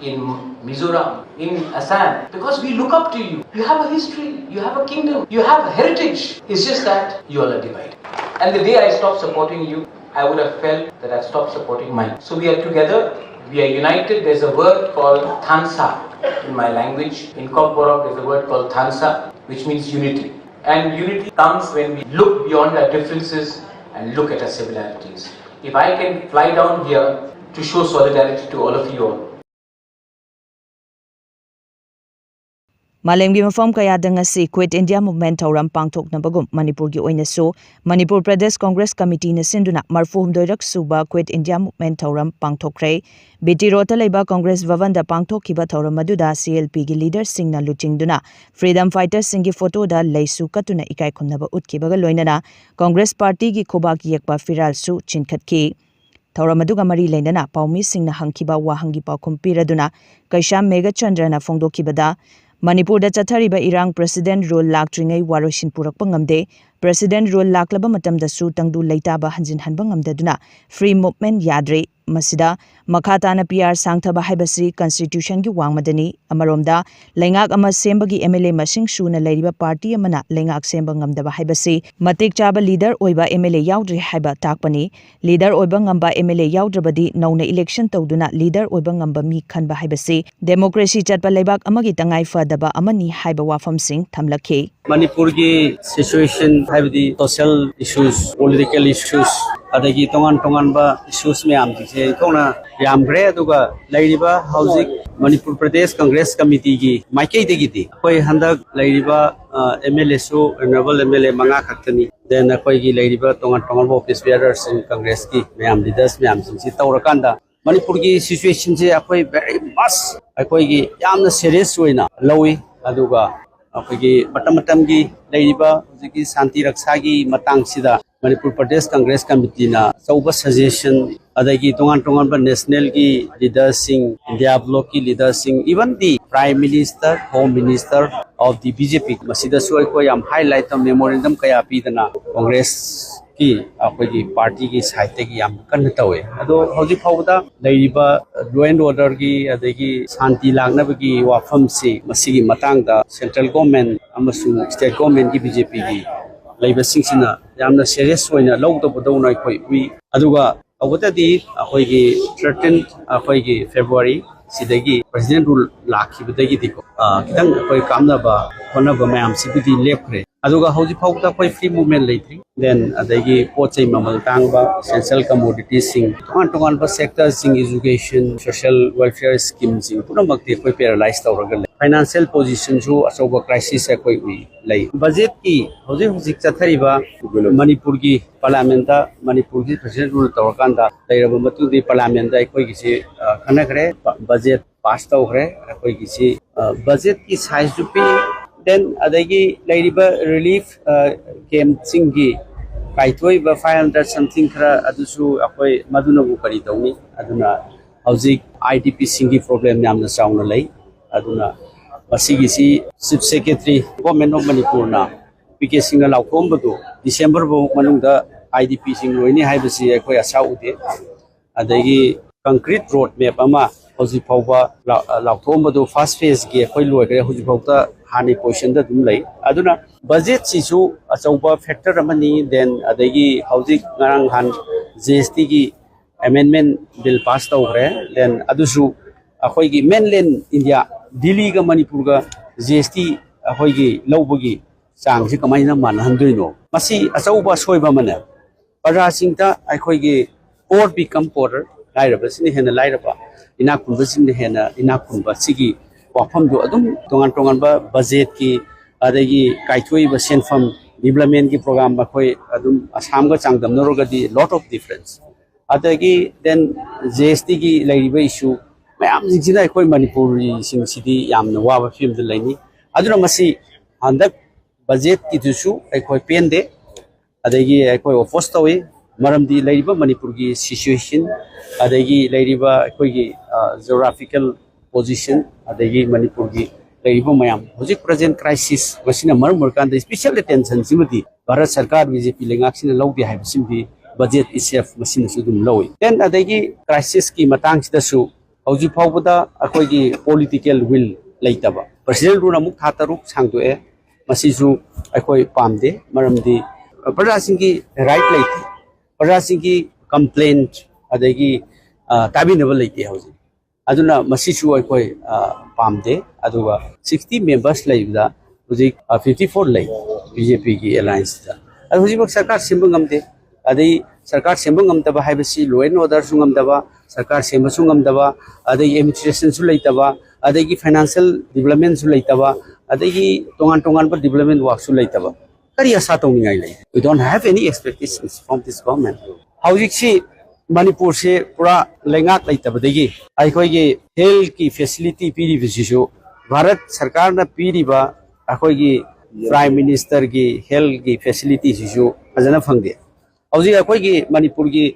in Mizoram, in Assam, because we look up to you. You have a history, you have a kingdom, you have a heritage. It's just that you all are divided. And the day I stop supporting you, I would have felt that I've stopped supporting mine. So we are together, we are united. There's a word called thansa in my language. In Kokborok, there's a word called thansa, which means unity. And unity comes when we look beyond our differences and look at our similarities. If I can fly down here to show solidarity to all of you all, ꯃꯥꯂꯦꯝꯒꯤ ꯃꯐꯝ ꯀꯌꯥꯗ ꯉꯁꯤ Quit India Movement ꯊꯧꯔꯝ ꯄꯥꯡꯊꯣꯛꯅꯕꯒꯨꯝ ꯃꯅꯤꯄꯨꯔꯒꯤ ꯑꯣꯏꯅꯁꯨ ꯃꯅꯤꯄꯨꯔ ꯄ꯭ꯔꯗꯦꯁ ꯀꯣꯡꯒ꯭ꯔꯦꯁ ꯀꯃꯤꯇꯤꯅ ꯁꯤꯟꯗꯨꯅ ꯃꯔꯐꯨ ꯍꯨꯝꯗꯣꯏꯔꯛ ꯁꯨꯕ Quit India Movement ꯊꯧꯔꯝ ꯄꯥꯡꯊꯣꯛꯈ꯭ꯔꯦ꯫ ꯕꯤ ꯇꯤ ꯔꯣꯗꯇ ꯂꯩꯕ ꯀꯣꯡꯒ꯭ꯔꯦꯁ ꯚꯕꯟꯗ ꯄꯥꯡꯊꯣꯛꯈꯤꯕ ꯊꯧꯔꯝ ꯑꯗꯨꯗ ꯁꯤ ꯑꯦꯜ ꯄꯤꯒꯤ ꯂꯤꯗꯔꯁꯤꯡꯅ ꯂꯨꯆꯤꯡꯗꯨꯅ ꯐ꯭ꯔꯤꯗꯝ ꯐꯥꯏꯇꯔꯁꯤꯡꯒꯤ ꯐꯣꯇꯣꯗ ꯂꯩꯁꯨ ꯀꯠꯇꯨꯅ ꯏꯀꯥꯏ ꯈꯨꯝꯅꯕ ꯎꯠꯈꯤꯕꯒ ꯂꯣꯏꯅꯅ ꯀꯣꯡꯒ꯭ꯔꯦꯁ ꯄꯥꯔꯇꯤꯒꯤ ꯈꯨꯕꯥꯛ ꯌꯦꯛꯄ ꯐꯤꯔꯥꯜꯁꯨ ꯆꯤꯟꯈꯠꯈꯤ꯫ ꯊꯧꯔꯝ ꯑꯗꯨꯒ ꯃꯔꯤ ꯂꯩꯅꯅ ꯄꯥꯎꯃꯤꯁꯤꯡꯅ ꯍꯪꯈꯤꯕ ꯋꯥꯍꯪꯒꯤ ꯄꯥꯎꯈꯨꯝ ꯄꯤꯔꯗꯨꯅ ꯀꯩꯁꯥꯝ ꯃꯦꯘꯆꯟꯗ꯭ꯔꯅ ꯐꯣꯡꯗꯣꯛꯈꯤꯕꯗ, ꯃꯅꯤꯄꯨꯔꯗ ꯆꯠꯊꯔꯤꯕ ꯏꯔꯥꯡ ꯄ꯭ꯔꯁꯤꯗꯦꯟ ꯔꯨꯜ ꯂꯥꯛꯇ꯭ꯔꯤꯉꯩ ꯋꯥꯔꯣꯏꯁꯤꯟ ꯄꯨꯔꯛꯄ ꯉꯝꯗꯦ꯫ ꯄ꯭ꯔꯁꯤꯗꯦꯟ ꯔꯨꯜ ꯂꯥꯛꯂꯕ ꯃꯇꯝꯗꯁꯨ ꯇꯪꯗꯨ ꯂꯩꯇꯥꯕ ꯍꯟꯖꯤꯟꯍꯟꯕ ꯉꯝꯗꯗꯨꯅ ꯐ꯭ꯔꯤ ꯃꯨꯚꯃꯦꯟꯠ ꯌꯥꯗ꯭ꯔꯦ꯫ ꯃꯁꯤꯗ ꯃꯈꯥ ꯇꯥꯅ ꯄꯤ ꯑꯥꯔ ꯁꯥꯡꯊꯕ ꯍꯥꯏꯕꯁꯤ ꯀꯟꯁꯇꯤꯇ꯭ꯌꯨꯁꯟꯒꯤ ꯋꯥꯡꯃꯗꯅꯤ꯫ ꯑꯃꯔꯣꯝꯗ ꯂꯩꯉꯥꯛ ꯑꯃ ꯁꯦꯝꯕꯒꯤ ꯑꯦꯝ ꯑꯦꯜ ꯑꯦ ꯃꯁꯤꯡ ꯁꯨꯅ ꯂꯩꯔꯤꯕ ꯄꯥꯔꯇꯤ ꯑꯃꯅ ꯂꯩꯉꯥꯛ ꯁꯦꯝꯕ ꯉꯝꯗꯕ ꯍꯥꯏꯕꯁꯤ ꯃꯇꯤꯛ ꯆꯥꯕ ꯂꯤꯗꯔ ꯑꯣꯏꯕ ꯑꯦꯝ ꯑꯦꯜ ꯑꯦ ꯌꯥꯎꯗ꯭ꯔꯦ ꯍꯥꯏꯕ ꯇꯥꯛꯄꯅꯤ꯫ ꯂꯤꯗꯔ ꯑꯣꯏꯕ ꯉꯝꯕ ꯑꯦꯝ ꯑꯦꯜ ꯑꯦ ꯌꯥꯎꯗ꯭ꯔꯕꯗꯤ ꯅꯧꯅ ꯏꯂꯦꯛꯁꯟ ꯇꯧꯗꯨꯅ ꯂꯤꯗꯔ ꯑꯣꯏꯕ ꯉꯝꯕ ꯃꯤ ꯈꯟꯕ ꯍꯥꯏꯕꯁꯤ ꯗꯦꯃꯣꯀ꯭ꯔꯦꯁꯤ ꯆꯠꯄ ꯂꯩꯕꯥꯛ ꯑꯃꯒꯤ ꯇꯉꯥꯏ ꯐꯗꯕ ꯑꯃꯅꯤ ꯍꯥꯏꯕ ꯋꯥꯐꯝꯁꯤꯡ ꯊꯝꯂꯛꯈꯤ꯫ ꯃꯅꯤꯄꯨꯔꯒꯤ ꯁꯤꯆꯨꯋꯦꯁꯟ ꯍꯥꯏꯕꯗꯤ ꯁꯣꯁꯤꯌꯦꯜ ꯏꯁꯨꯁ, ꯄꯣꯂꯤꯇꯤꯀꯦꯜ ꯏꯁꯨꯁ, ꯑꯗꯒꯤ ꯇꯣꯉꯥꯟ ꯇꯣꯉꯥꯟꯕ ꯏꯁꯨꯁ ꯃꯌꯥꯝꯁꯤꯡꯁꯦ ꯑꯣꯟꯊꯣꯛꯅ ꯌꯥꯝꯈ꯭ꯔꯦ꯫ ꯑꯗꯨꯒ ꯂꯩꯔꯤꯕ ꯍꯧꯖꯤꯛ ꯃꯅꯤꯄꯨꯔ ꯄ꯭ꯔꯗꯦꯁ ꯀꯪꯒ꯭ꯔꯦꯁ ꯀꯃꯤꯇꯤꯒꯤ ꯃꯥꯏꯀꯩꯗꯒꯤꯗꯤ ꯑꯩꯈꯣꯏ ꯍꯟꯗꯛ ꯂꯩꯔꯤꯕ ꯑꯦꯝ ꯑꯦꯜ ꯑꯦꯁꯨ ꯑꯣꯅꯔꯦꯕꯜ ꯑꯦꯝ ꯑꯦꯜ ꯑꯦ ꯃꯉꯥ ꯈꯛꯇꯅꯤ꯫ then ꯑꯩꯈꯣꯏꯒꯤ ꯂꯩꯔꯤꯕ ꯇꯣꯉꯥꯟ ꯇꯣꯉꯥꯟꯕ office bearerꯁꯤꯡ, Congressꯀꯤ ꯃꯌꯥꯝ leadersꯃꯌꯥꯝꯁꯤꯡꯁꯤ ꯇꯧꯔꯀꯥꯟꯗ ꯃꯅꯤꯄꯨꯔꯒꯤ situationꯁꯦ ꯑꯩꯈꯣꯏ very much, ꯑꯩꯈꯣꯏꯒꯤ ꯌꯥꯝꯅ serious ꯑꯣꯏꯅ ꯂꯧꯏ꯫ ꯑꯗꯨꯒ ꯑꯩꯈꯣꯏꯒꯤ ꯃꯇꯝ ꯃꯇꯝꯒꯤ ꯂꯩꯔꯤꯕ ꯍꯧꯖꯤꯛꯀꯤ ꯁꯥꯟꯇꯤ ꯔꯛꯁꯥꯒꯤ ꯃꯇꯥꯡꯁꯤꯗ ꯃꯅꯤꯄꯨꯔ ꯄ꯭ꯔꯗꯦꯁ ꯀꯪꯒ꯭ꯔꯦꯁ ꯀꯃꯤꯇꯤꯅ ꯑꯆꯧꯕ suggestion, ꯑꯗꯒꯤ ꯇꯣꯉꯥꯟ ꯇꯣꯉꯥꯟꯕ nationalꯒꯤ leaderꯁꯤꯡ, India blockꯀꯤ leaderꯁꯤꯡ, even the Prime Minister, Home Minister of the BJP, ꯃꯁꯤꯗꯁꯨ ꯑꯩꯈꯣꯏ ꯌꯥꯝ highlight ꯇꯧ memorandum ꯀꯌꯥ ꯄꯤꯗꯅ ꯀꯪꯒ꯭ꯔꯦꯁꯀꯤ, ꯑꯩꯈꯣꯏꯒꯤ partyꯒꯤ sideꯇꯒꯤ ꯌꯥꯝ ꯀꯟꯅ ꯇꯧꯋꯦ꯫ ꯑꯗꯣ ꯍꯧꯖꯤꯛ ꯐꯥꯎꯕꯗ ꯂꯩꯔꯤꯕ law and orderꯒꯤ ꯑꯗꯒꯤ ꯁꯥꯟꯇꯤ ꯂꯥꯛꯅꯕꯒꯤ ꯋꯥꯐꯝꯁꯤ, ꯃꯁꯤꯒꯤ ꯃꯇꯥꯡꯗ central government ꯑꯃꯁꯨꯡ state governmentꯀꯤ, BJPꯒꯤ ꯂꯩꯕꯁꯤꯡꯁꯤꯅ ꯌꯥꯝꯅ serious ꯑꯣꯏꯅ ꯂꯧꯗꯕꯗꯧꯅ ꯑꯩꯈꯣꯏ ꯎꯏ꯫ ꯑꯗꯨꯒ ꯇꯧꯕꯇꯗꯤ ꯑꯩꯈꯣꯏꯒꯤ thirteen, ꯑꯩꯈꯣꯏꯒꯤ February ꯁꯤꯗꯒꯤ President rule ꯂꯥꯛꯈꯤꯕꯗꯒꯤꯗꯤꯀꯣ, ꯑ, ꯈꯤꯇꯪ ꯑꯩꯈꯣꯏ ꯀꯥꯞꯅꯕ ꯈꯣꯠꯅꯕ ꯃꯌꯥꯝꯁꯤꯕꯨꯗꯤ ꯂꯦꯞꯈ꯭ꯔꯦ꯫ ꯑꯗꯨꯒ ꯍꯧꯖꯤꯛ ꯐꯥꯎꯕꯗ ꯑꯩꯈꯣꯏ free movement ꯂꯩꯇ꯭ꯔꯤ꯫ Then ꯑꯗꯒꯤ ꯄꯣꯠ ꯆꯩ ꯃꯃꯜ ꯇꯥꯡꯕ, essential commoditiesꯁꯤꯡ, ꯇꯣꯉꯥꯟ ꯇꯣꯉꯥꯟꯕ sectorꯁꯤꯡ, education, social welfare schemeꯁꯤꯡ ꯄꯨꯝꯅꯃꯛꯇꯤ ꯑꯩꯈꯣꯏ paralyze ꯇꯧꯔꯒ ꯂꯩ꯫ Financial positionꯁꯨ ꯑꯆꯧꯕ crisis ꯑꯩꯈꯣꯏ ꯎꯏ, ꯂꯩ꯫ Budgetꯀꯤ ꯍꯧꯖꯤꯛ ꯍꯧꯖꯤꯛ ꯆꯠꯊꯔꯤꯕ ꯃꯅꯤꯄꯨꯔꯒꯤ parliamentꯇ, ꯃꯅꯤꯄꯨꯔꯒꯤ President rule ꯇꯧꯔꯀꯥꯟꯗ ꯂꯩꯔꯕ ꯃꯇꯨꯡꯗꯤ parliamentꯇ ꯑꯩꯈꯣꯏꯒꯤꯁꯤ, ꯑ, ꯈꯟꯅꯈ꯭ꯔꯦ꯫ Budget pass ꯇꯧꯈ꯭ꯔꯦ꯫ ꯑꯩꯈꯣꯏꯒꯤꯁꯤ, ꯑ, budgetꯀꯤ sizeꯁꯨ ꯄꯤ, then ꯑꯗꯒꯤ ꯂꯩꯔꯤꯕ relief, ꯑ, campꯁꯤꯡꯒꯤ ꯀꯥꯏꯊꯣꯛꯏꯕ five hundred something ꯈꯔ ꯑꯗꯨꯁꯨ ꯑꯩꯈꯣꯏ ꯃꯗꯨꯅꯕꯨ ꯀꯔꯤ ꯇꯧꯅꯤ? ꯑꯗꯨꯅ ꯍꯧꯖꯤꯛ IDPꯁꯤꯡꯒꯤ problem ꯌꯥꯝꯅ ꯆꯥꯎꯅ ꯂꯩ꯫ ꯑꯗꯨꯅ ꯃꯁꯤꯒꯤꯁꯤ Chief Secretary, Government of Manipurꯅ, P K ꯁꯤꯡꯅ ꯂꯥꯎꯊꯣꯛꯑꯝꯕꯗꯨ December ꯐꯥꯎ ꯃꯅꯨꯡꯗ IDPꯁꯤꯡ ꯂꯣꯏꯅꯤ ꯍꯥꯏꯕꯁꯤ ꯑꯩꯈꯣꯏ ꯑꯁꯥ ꯎꯗꯦ꯫ ꯑꯗꯒꯤ concrete road map ꯑꯃ ꯍꯧꯖꯤꯛ ꯐꯥꯎꯕ ꯂꯥꯎ-, ꯂꯥꯎꯊꯣꯛꯑꯝꯕꯗꯨ first phaseꯀꯤ ꯑꯩꯈꯣꯏ ꯂꯣꯏꯈ꯭ꯔꯦ, ꯍꯧꯖꯤꯛ ꯐꯥꯎꯗ ꯍꯥꯟꯅꯒꯤ positionꯗ ꯑꯗꯨꯝ ꯂꯩ꯫ ꯑꯗꯨꯅ budgetꯁꯤꯁꯨ ꯑꯆꯧꯕ factor ꯑꯃꯅꯤ꯫ Then ꯑꯗꯒꯤ ꯍꯧꯖꯤꯛ ꯉꯔꯥꯡ ꯅꯍꯥꯟ GSTꯒꯤ amendment bill pass ꯇꯧꯈ꯭ꯔꯦ꯫ Then ꯑꯗꯨꯁꯨ ꯑꯩꯈꯣꯏꯒꯤ mainland India, ꯗꯤꯜꯂꯤꯒ ꯃꯅꯤꯄꯨꯔꯒ GST ꯑꯩꯈꯣꯏꯒꯤ ꯂꯧꯕꯒꯤ ꯆꯥꯡꯁꯤ ꯀꯃꯥꯏꯅ ꯃꯥꯟꯅꯍꯟꯗꯣꯏꯅꯣ? ꯃꯁꯤ ꯑꯆꯧꯕ ꯑꯁꯣꯏꯕ ꯑꯃꯅꯦ꯫ ꯄ꯭ꯔꯖꯥꯁꯤꯡꯗ ꯑꯩꯈꯣꯏꯒꯤ poor become poorer, ꯂꯥꯏꯔꯕꯁꯤꯡꯅ ꯍꯦꯟꯅ ꯂꯥꯏꯔꯕ, ꯏꯅꯥꯛ ꯈꯨꯟꯕꯁꯤꯡꯅ ꯍꯦꯟꯅ ꯏꯅꯥꯛ ꯈꯨꯟꯕ, ꯁꯤꯒꯤ ꯋꯥꯐꯝꯗꯨ ꯑꯗꯨꯝ ꯇꯣꯉꯥꯟ ꯇꯣꯉꯥꯟꯕ budgetꯀꯤ ꯑꯗꯒꯤ ꯀꯥꯏꯊꯣꯛꯏꯕ ꯁꯦꯟꯐꯝ ꯗꯤꯕ꯭ꯂꯞꯃꯦꯟꯒꯤ ꯄ꯭ꯔꯣꯒ꯭ꯔꯥꯝ ꯑꯩꯈꯣꯏ ꯑꯗꯨꯝ ꯑꯁꯥꯝꯒ ꯆꯥꯡꯗꯝꯅꯔꯨꯔꯒꯗꯤ lot of difference꯫ ꯑꯗꯒꯤ then ꯖꯤ ꯑꯦꯁ ꯇꯤꯒꯤ ꯂꯩꯔꯤꯕ ꯏꯁꯨ ꯃꯌꯥꯝꯁꯤꯡꯁꯤꯅ ꯑꯩꯈꯣꯏ ꯃꯅꯤꯄꯨꯔꯤꯁꯤꯡꯁꯤꯗꯤ ꯌꯥꯝꯅ ꯋꯥꯕ ꯐꯤꯕꯝꯗ ꯂꯩꯅꯤ꯫ ꯑꯗꯨꯅ ꯃꯁꯤ ꯍꯟꯗꯛ ꯕꯖꯦꯠꯀꯤꯗꯨꯁꯨ ꯑꯩꯈꯣꯏ ꯄꯦꯟꯗꯦ, ꯑꯗꯒꯤ ꯑꯩꯈꯣꯏ ꯑꯣꯄꯣꯁ ꯇꯧꯏ꯫ ꯃꯔꯝꯗꯤ ꯂꯩꯔꯤꯕ ꯃꯅꯤꯄꯨꯔꯒꯤ ꯁꯤꯆꯨꯋꯦꯁꯟ, ꯑꯗꯒꯤ ꯂꯩꯔꯤꯕ ꯑꯩꯈꯣꯏꯒꯤ ꯖꯣꯒ꯭ꯔꯥꯐꯤꯀꯦꯜ ꯄꯣꯖꯤꯁꯟ, ꯑꯗꯒꯤ ꯃꯅꯤꯄꯨꯔꯒꯤ ꯂꯩꯔꯤꯕ ꯃꯌꯥꯝ ꯍꯧꯖꯤꯛ ꯄ꯭ꯔꯖꯦꯟ ꯀ꯭ꯔꯥꯏꯁꯤꯁ, ꯃꯁꯤꯅ ꯃꯔꯝ ꯑꯣꯏꯔꯀꯥꯟꯗ ꯏꯁꯄꯤꯁꯦꯜ ꯑꯦꯇꯦꯟꯁꯟꯁꯤꯃꯗꯤ ꯚꯥꯔꯠ ꯁꯔꯀꯥꯔ ꯕꯤ ꯖꯦ ꯄꯤ ꯂꯩꯉꯥꯛꯁꯤꯅ ꯂꯧꯗꯦ ꯍꯥꯏꯕꯁꯤꯃꯗꯤ ꯕꯖꯦꯠ ꯏꯠꯁꯦꯜꯐ ꯃꯁꯤꯅꯁꯨ ꯑꯗꯨꯝ ꯂꯧꯏ꯫ Then ꯑꯗꯒꯤ ꯀ꯭ꯔꯥꯏꯁꯤꯁꯀꯤ ꯃꯇꯥꯡꯁꯤꯗꯁꯨ ꯍꯧꯖꯤꯛ ꯐꯥꯎꯕꯗ ꯑꯩꯈꯣꯏꯒꯤ ꯄꯣꯂꯤꯇꯤꯀꯦꯜ ꯋꯤꯜ ꯂꯩꯇꯕ, ꯄ꯭ꯔꯁꯤꯗꯦꯟ ꯔꯨꯜ ꯑꯃꯨꯛ ꯊꯥ ꯇꯔꯨꯛ ꯁꯥꯡꯗꯣꯛꯑꯦ, ꯃꯁꯤꯁꯨ ꯑꯩꯈꯣꯏ ꯄꯥꯝꯗꯦ꯫ ꯃꯔꯝꯗꯤ ꯄ꯭ꯔꯖꯥꯁꯤꯡꯒꯤ ꯔꯥꯏꯠ ꯂꯩꯇꯦ, ꯄ꯭ꯔꯖꯥꯁꯤꯡꯒꯤ ꯀꯝꯄ꯭ꯂꯦꯟ ꯑꯗꯒꯤ ꯑ, ꯇꯥꯕꯤꯅꯕ ꯂꯩꯇꯦ ꯍꯧꯖꯤꯛ꯫ ꯑꯗꯨꯅ ꯃꯁꯤꯁꯨ ꯑꯩꯈꯣꯏ ꯑ, ꯄꯥꯝꯗꯦ꯫ ꯑꯗꯨꯒ ꯁꯤꯛꯁꯇꯤ ꯃꯦꯝꯕꯔꯁ ꯂꯩꯕꯗ ꯍꯧꯖꯤꯛ ꯐꯤꯐꯇꯤ ꯐꯣꯔ ꯂꯩ ꯕꯤ ꯖꯦ ꯄꯤꯒꯤ ꯑꯦꯂꯥꯏꯟꯁꯇ꯫ ꯑꯗꯨ ꯍꯧꯖꯤꯛꯃꯛ ꯁꯔꯀꯥꯔ ꯁꯦꯝꯕ ꯉꯝꯗꯦ꯫ ꯑꯗꯩ ꯁꯔꯀꯥꯔ ꯁꯦꯝꯕ ꯉꯝꯗꯕ ꯍꯥꯏꯕꯁꯤ ꯂꯣ ꯑꯦꯟ ꯑꯣꯔꯗꯔꯁꯨ ꯉꯝꯗꯕ, ꯁꯔꯀꯥꯔ ꯁꯦꯝꯕꯁꯨ ꯉꯝꯗꯕ, ꯑꯗꯒꯤ ꯑꯦꯗꯃꯤꯅꯤꯁꯇ꯭ꯔꯦꯁꯟꯁꯨ ꯂꯩꯇꯕ, ꯑꯗꯒꯤ ꯐꯥꯏꯅꯥꯟꯁꯤꯌꯦꯜ ꯗꯤꯕ꯭ꯂꯞꯃꯦꯟꯁꯨ ꯂꯩꯇꯕ, ꯑꯗꯒꯤ ꯇꯣꯉꯥꯟ ꯇꯣꯉꯥꯟꯕ ꯗꯤꯕ꯭ꯂꯞꯃꯦꯟ ꯋꯥꯛꯁꯨ ꯂꯩꯇꯕ꯫ ꯀꯔꯤ ꯑꯁꯥ ꯇꯧꯅꯤꯡꯉꯥꯏ ꯂꯩ? We don't have any expectations from this government. ꯍꯧꯖꯤꯛꯁꯤ ꯃꯅꯤꯄꯨꯔꯁꯤ ꯄꯨꯔꯥ ꯂꯩꯉꯥꯛ ꯂꯩꯇꯕꯗꯒꯤ ꯑꯩꯈꯣꯏꯒꯤ ꯍꯦꯜꯊꯀꯤ ꯐꯦꯁꯤꯂꯤꯇꯤ ꯄꯤꯔꯤꯕꯁꯤꯁꯨ ꯚꯥꯔꯠ ꯁꯔꯀꯥꯔꯅ ꯄꯤꯔꯤꯕ ꯑꯩꯈꯣꯏꯒꯤ ꯄ꯭ꯔꯥꯏꯝ ꯃꯤꯅꯤꯁꯇꯔꯒꯤ ꯍꯦꯜꯊꯀꯤ ꯐꯦꯁꯤꯂꯤꯇꯤꯁꯤꯁꯨ ꯐꯖꯅ ꯐꯪꯗꯦ꯫ ꯍꯧꯖꯤꯛ ꯑꯩꯈꯣꯏꯒꯤ ꯃꯅꯤꯄꯨꯔꯒꯤ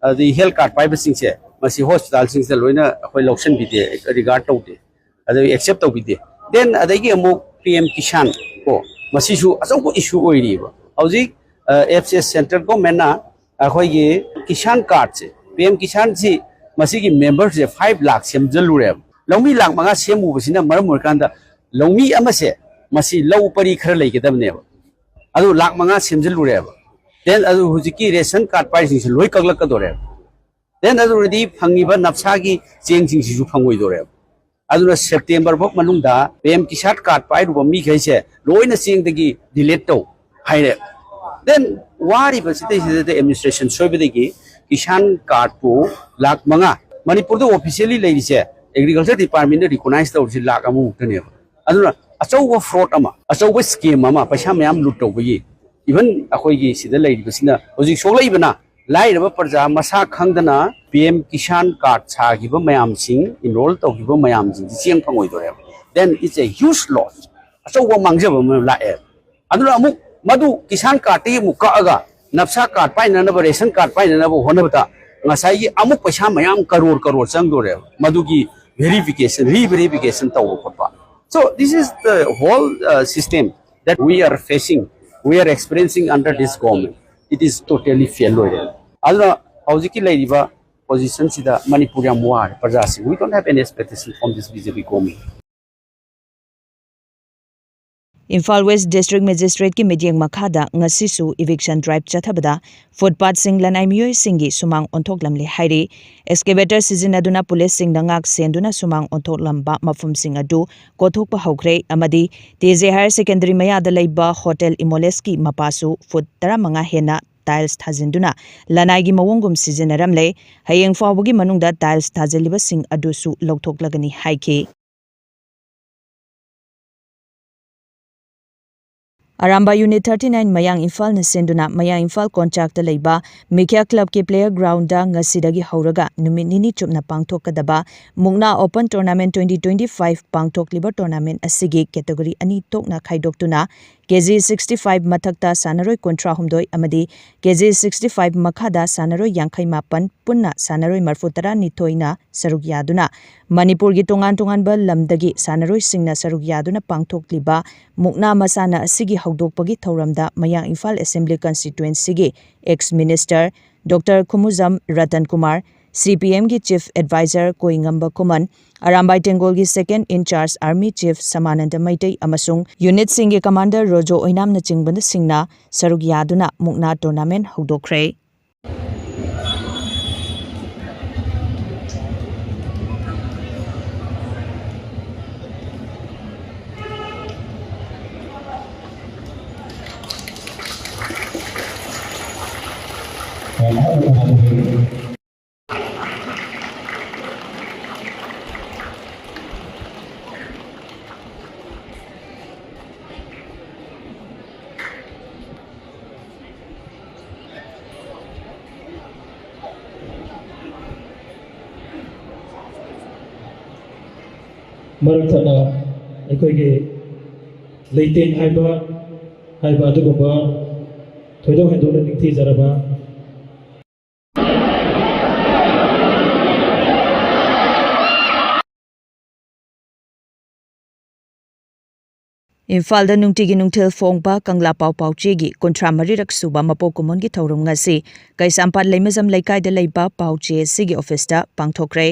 ꯑꯗꯩ ꯍꯦꯜꯊ ꯀꯥꯔꯗ ꯄꯥꯏꯕꯁꯤꯡꯁꯦ ꯃꯁꯤ ꯍꯣꯁꯄꯤꯇꯥꯜꯁꯤꯡꯁꯤꯗ ꯂꯣꯏꯅ ꯑꯩꯈꯣꯏ ꯂꯧꯁꯤꯟꯕꯤꯗꯦ, ꯔꯤꯒꯥꯔꯗ ꯇꯧꯗꯦ, ꯑꯗꯩ ꯑꯦꯛꯁꯦꯞ ꯇꯧꯕꯤꯗꯦ꯫ Then ꯑꯗꯒꯤ ꯑꯃꯨꯛ ꯄꯤ ꯑꯦꯝ ꯀꯤꯁꯥꯟ ꯀꯣ, ꯃꯁꯤꯁꯨ ꯑꯆꯧꯕ ꯏꯁꯨ ꯑꯣꯏꯔꯤꯕ꯫ ꯍꯧꯖꯤꯛ ꯑꯦꯐ ꯁꯤ ꯑꯦꯁ ꯁꯦꯟꯇ꯭ꯔꯦꯜ ꯒꯣꯔꯃꯦꯟꯅ ꯑꯩꯈꯣꯏꯒꯤ ꯀꯤꯁꯥꯟ ꯀꯥꯔꯗꯁꯦ, ꯄꯤ ꯑꯦꯝ ꯀꯤꯁꯥꯟꯁꯤ ꯃꯁꯤꯒꯤ ꯃꯦꯝꯕꯔꯁꯦ ꯐꯥꯏꯚ ꯂꯥꯛ ꯁꯦꯝꯖꯜꯂꯨꯔꯦꯕ꯫ ꯂꯧꯃꯤ ꯂꯥꯛ ꯃꯉꯥ ꯁꯦꯝꯃꯨꯕꯁꯤꯅ ꯃꯔꯝ ꯑꯣꯏꯔꯀꯥꯟꯗ ꯂꯧꯃꯤ ꯑꯃꯁꯦ ꯃꯁꯤ ꯂꯧ ꯄꯔꯤ ꯈꯔ ꯂꯩꯒꯗꯕꯅꯦꯕ, ꯑꯗꯨ ꯂꯥꯛ ꯃꯉꯥ ꯁꯦꯝꯖꯜꯂꯨꯔꯦꯕ꯫ Then ꯑꯗꯨ ꯍꯧꯖꯤꯛꯀꯤ ꯔꯦꯁꯟ ꯀꯥꯔꯗ ꯄꯥꯏꯔꯤꯁꯤꯡꯁꯦ ꯂꯣꯏ ꯀꯛꯂꯛꯀꯗꯣꯔꯦꯕ꯫ Then ꯑꯗꯨ already ꯐꯪꯉꯤꯕ ꯅꯞꯁꯥꯒꯤ ꯆꯦꯡꯁꯤꯡꯁꯤꯁꯨ ꯐꯪꯉꯣꯏꯗꯣꯔꯦꯕ꯫ ꯑꯗꯨꯅ ꯁꯦꯞꯇꯦꯝꯕꯔ ꯐꯥꯎ ꯃꯅꯨꯡꯗ ꯄꯤ ꯑꯦꯝ ꯀꯤꯁꯥꯟ ꯀꯥꯔꯗ ꯄꯥꯏꯔꯨꯕ ꯃꯤꯈꯩꯁꯦ ꯂꯣꯏꯅ ꯆꯦꯡꯗꯒꯤ ꯗꯤꯂꯤꯠ ꯇꯧ ꯍꯥꯏꯔꯦ꯫ Then ꯋꯥꯔꯤꯕꯁꯤꯗꯩꯁꯤꯗ ꯑꯦꯗꯃꯤꯅꯤꯁꯇ꯭ꯔꯦꯁꯟ ꯁꯣꯏꯕꯗꯒꯤ ꯀꯤꯁꯥꯟ ꯀꯥꯔꯗꯄꯨ ꯂꯥꯛ ꯃꯉꯥ, ꯃꯅꯤꯄꯨꯔꯗ ꯑꯣꯐꯤꯁꯤꯌꯦꯜꯂꯤ ꯂꯩꯔꯤꯁꯦ ꯑꯦꯒ꯭ꯔꯤꯀꯜꯆꯔ ꯗꯤꯄꯥꯔꯠꯃꯦꯟꯅ ꯔꯤꯀꯣꯅꯥꯏꯁ ꯇꯧꯔꯤꯁꯦ ꯂꯥꯛ ꯑꯃꯃꯨꯛꯇꯅꯦꯕ꯫ ꯑꯗꯨꯅ ꯑꯆꯧꯕ ꯐ꯭ꯔꯣꯗ ꯑꯃ, ꯑꯆꯧꯕ ꯁ꯭ꯀꯦꯝ ꯑꯃ, ꯄꯩꯁꯥ ꯃꯌꯥꯝ ꯂꯨꯠ ꯇꯧꯕꯒꯤ Even ꯑꯩꯈꯣꯏꯒꯤ ꯁꯤꯗ ꯂꯩꯔꯤꯕꯁꯤꯅ ꯍꯧꯖꯤꯛ ꯁꯣꯛꯂꯛꯏꯕꯅ ꯂꯥꯏꯔꯕ ꯄ꯭ꯔꯖꯥ ꯃꯁꯥ ꯈꯪꯗꯅ ꯄꯤ ꯑꯦꯝ ꯀꯤꯁꯥꯟ ꯀꯥꯔꯗ ꯁꯥꯈꯤꯕ ꯃꯌꯥꯝꯁꯤꯡ, ꯏꯟꯔꯣꯜ ꯇꯧꯈꯤꯕ ꯃꯌꯥꯝꯁꯤꯡꯁꯤ ꯆꯦꯡ ꯐꯪꯉꯣꯏꯗꯣꯔꯦꯕ꯫ Then it's a huge loss. ꯑꯆꯧꯕ ꯃꯥꯡꯖꯕ ꯑꯃ ꯂꯥꯛꯑꯦ꯫ ꯑꯗꯨꯅ ꯑꯃꯨꯛ ꯃꯗꯨ ꯀꯤꯁꯥꯟ ꯀꯥꯔꯗꯇꯒꯤ ꯑꯃꯨꯛ ꯀꯛꯑꯒ ꯅꯞꯁꯥ ꯀꯥꯔꯗ ꯄꯥꯏꯅꯅꯕ, ꯔꯦꯁꯟ ꯀꯥꯔꯗ ꯄꯥꯏꯅꯅꯕ ꯍꯣꯠꯅꯕꯗ ꯉꯁꯥꯏꯒꯤ ꯑꯃꯨꯛ ꯄꯩꯁꯥ ꯃꯌꯥꯝ ꯀꯔꯣꯔ ꯀꯔꯣꯔ ꯆꯪꯗꯣꯔꯦꯕ, ꯃꯗꯨꯒꯤ verification, re verification ꯇꯧꯕ ꯈꯣꯠꯄ꯫ So this is the whole, uh, system that we are facing, we are experiencing under this government. It is totally fail ꯑꯣꯏꯔꯦ꯫ ꯑꯗꯨꯅ ꯍꯧꯖꯤꯛꯀꯤ ꯂꯩꯔꯤꯕ position ꯁꯤꯗ ꯃꯅꯤꯄꯨꯔ ꯌꯥꯝ ꯋꯥꯔꯦ ꯄ꯭ꯔꯖꯥꯁꯤꯡ꯫ We don't have any expectation from this B J P government. Imphal west district ꯃꯦꯖꯤꯁꯇ꯭ꯔꯦꯠꯀꯤ ꯃꯤꯠꯌꯦꯡ ꯃꯈꯥꯗ ꯉꯁꯤꯁꯨ ꯏꯚꯤꯛꯁꯟ ꯗ꯭ꯔꯥꯏꯚ ꯆꯠꯊꯕꯗ ꯐꯨꯠꯄꯥꯠꯁꯤꯡ ꯂꯅꯥꯏ ꯃꯤꯑꯣꯏꯁꯤꯡꯒꯤ ꯁꯨꯃꯥꯡ ꯑꯣꯟꯊꯣꯛꯂꯝꯂꯦ ꯍꯥꯏꯔꯤ꯫ ꯑꯦꯛꯁꯀꯦꯚꯦꯇꯔ ꯁꯤꯖꯤꯟꯅꯗꯨꯅ ꯄꯨꯂꯤꯁꯁꯤꯡꯅ ꯉꯥꯛ ꯁꯦꯟꯗꯨꯅ ꯁꯨꯃꯥꯡ ꯑꯣꯟꯊꯣꯛꯂꯝꯕ ꯃꯐꯝꯁꯤꯡ ꯑꯗꯨ ꯀꯣꯊꯣꯛꯄ ꯍꯧꯈ꯭ꯔꯦ ꯑꯃꯗꯤ ꯇꯦꯖꯦ ꯍꯥꯌꯔ ꯁꯦꯀꯦꯟꯗꯔꯤ ꯃꯌꯥꯗ ꯂꯩꯕ ꯍꯣꯇꯦꯜ ꯏꯃꯣꯂꯦꯁꯀꯤ ꯃꯄꯥꯁꯨ ꯐꯨꯠ ꯇꯔꯥꯃꯉꯥ ꯍꯦꯟꯅ ꯇꯥꯏꯜꯁ ꯊꯥꯖꯤꯟꯗꯨꯅ ꯂꯅꯥꯏꯒꯤ ꯃꯑꯣꯡꯒꯨꯝ ꯁꯤꯖꯤꯟꯅꯔꯝꯂꯦ꯫ ꯍꯌꯦꯡ ꯐꯥꯎꯕꯒꯤ ꯃꯅꯨꯡꯗ ꯇꯥꯏꯜꯁ ꯊꯥꯖꯤꯜꯂꯤꯕꯁꯤꯡ ꯑꯗꯨꯁꯨ ꯂꯧꯊꯣꯛꯂꯒꯅꯤ ꯍꯥꯏꯈꯤ꯫ ꯑꯔꯥꯝꯕꯥꯏ ꯌꯨꯅꯤꯠ ꯊꯥꯔꯇꯤ ꯅꯥꯏꯟ ꯃꯌꯥꯡ ꯏꯝꯐꯥꯜꯅ ꯁꯤꯟꯗꯨꯅ ꯃꯌꯥꯡ ꯏꯝꯐꯥꯜ ꯀꯣꯟꯆꯥꯛꯇ ꯂꯩꯕ ꯃꯤꯈ꯭ꯌꯥ ꯀ꯭ꯂꯕꯀꯤ ꯄ꯭ꯂꯦꯌꯔ ꯒ꯭ꯔꯥꯎꯟꯗ ꯉꯁꯤꯗꯒꯤ ꯍꯧꯔꯒ ꯅꯨꯃꯤꯠ ꯅꯤꯅꯤ ꯆꯨꯞꯅ ꯄꯥꯡꯊꯣꯛꯀꯗꯕ ꯃꯨꯛꯅꯥ open tournament twenty twenty five ꯄꯥꯡꯊꯣꯛꯂꯤꯕ ꯇꯣꯔꯅꯥꯃꯦꯟ ꯑꯁꯤꯒꯤ ꯀꯦꯇꯒꯣꯔꯤ ꯑꯅꯤ ꯊꯣꯛꯅ ꯈꯥꯏꯗꯣꯛꯇꯨꯅ ꯀꯦ ꯖꯤ ꯁꯤꯛꯁꯇꯤ ꯐꯥꯏꯚ ꯃꯊꯛꯇ ꯁꯥꯟꯅꯔꯣꯏ ꯀꯨꯟꯊ꯭ꯔꯥ ꯍꯨꯝꯗꯣꯏ ꯑꯃꯗꯤ ꯀꯦ ꯖꯤ ꯁꯤꯛꯁꯇꯤ ꯐꯥꯏꯚ ꯃꯈꯥꯗ ꯁꯥꯟꯅꯔꯣꯏ ꯌꯥꯡꯈꯩ ꯃꯥꯄꯟ, ꯄꯨꯟꯅ ꯁꯥꯟꯅꯔꯣꯏ ꯃꯔꯐꯨ ꯇꯔꯥꯅꯤꯊꯣꯏꯅ ꯁꯔꯨꯛ ꯌꯥꯗꯨꯅ ꯃꯅꯤꯄꯨꯔꯒꯤ ꯇꯣꯉꯥꯟ ꯇꯣꯉꯥꯟꯕ ꯂꯝꯗꯒꯤ ꯁꯥꯟꯅꯔꯣꯏꯁꯤꯡꯅ ꯁꯔꯨꯛ ꯌꯥꯗꯨꯅ ꯄꯥꯡꯊꯣꯛꯂꯤꯕ ꯃꯨꯛꯅꯥ ꯃꯁꯥꯟꯅ ꯑꯁꯤꯒꯤ ꯍꯧꯗꯣꯛꯄꯒꯤ ꯊꯧꯔꯝꯗ ꯃꯌꯥꯡ ꯏꯝꯐꯥꯜ ꯑꯦꯁꯦꯝꯕ꯭ꯂꯤ ꯀꯟꯁꯇꯤꯇ꯭ꯋꯦꯟꯁꯤꯒꯤ ex minister doctor Khumujam Ratan Kumar, C P ꯑꯦꯝꯒꯤ ꯆꯤꯐ ꯑꯦꯗꯚꯥꯏꯖꯔ ꯀꯣꯏꯉꯝꯕ ꯈꯨꯃꯟ, ꯑꯔꯥꯝꯕꯥꯏ ꯇꯦꯡꯒꯣꯜꯒꯤ second in charge army chief Samananda Meitei ꯑꯃꯁꯨꯡ ꯌꯨꯅꯤꯠꯁꯤꯡꯒꯤ ꯀꯃꯥꯟꯗꯔ ꯔꯣꯖꯣ ꯑꯣꯏꯅꯥꯝꯅꯆꯤꯡꯕꯁꯤꯡꯅ ꯁꯔꯨꯛ ꯌꯥꯗꯨꯅ ꯃꯨꯛꯅꯥ ꯇꯣꯔꯅꯥꯃꯦꯟ ꯍꯧꯗꯣꯛꯈ꯭ꯔꯦ꯫ ꯃꯔꯛ ꯊꯠꯅ ꯑꯩꯈꯣꯏꯒꯤ ꯂꯩꯇꯦꯡ ꯍꯥꯏꯕ, ꯍꯥꯏꯕ ꯑꯗꯨꯒꯨꯝꯕ ꯊꯣꯏꯗꯣꯛ ꯍꯦꯟꯗꯣꯛꯅ ꯅꯤꯡꯊꯤꯖꯔꯕ ꯏꯝꯐꯥꯜꯗ ꯅꯨꯡꯇꯤꯒꯤ ꯅꯨꯡꯊꯤꯜ ꯐꯣꯡꯕ ꯀꯪꯂꯥ ꯄꯥꯎ ꯄꯥꯎꯆꯦꯒꯤ ꯀꯨꯟꯊ꯭ꯔꯥ ꯃꯔꯤꯔꯛ ꯁꯨꯕ ꯃꯄꯣꯛ ꯀꯨꯝꯑꯣꯟꯒꯤ ꯊꯧꯔꯝ ꯉꯁꯤ ꯀꯩꯁꯥꯝꯄꯥꯠ ꯂꯩꯃꯖꯝ ꯂꯩꯀꯥꯏꯗ ꯂꯩꯕ ꯄꯥꯎꯆꯦ ꯑꯁꯤꯒꯤ ꯑꯣꯐꯤꯁꯇ ꯄꯥꯡꯊꯣꯛꯈ꯭ꯔꯦ꯫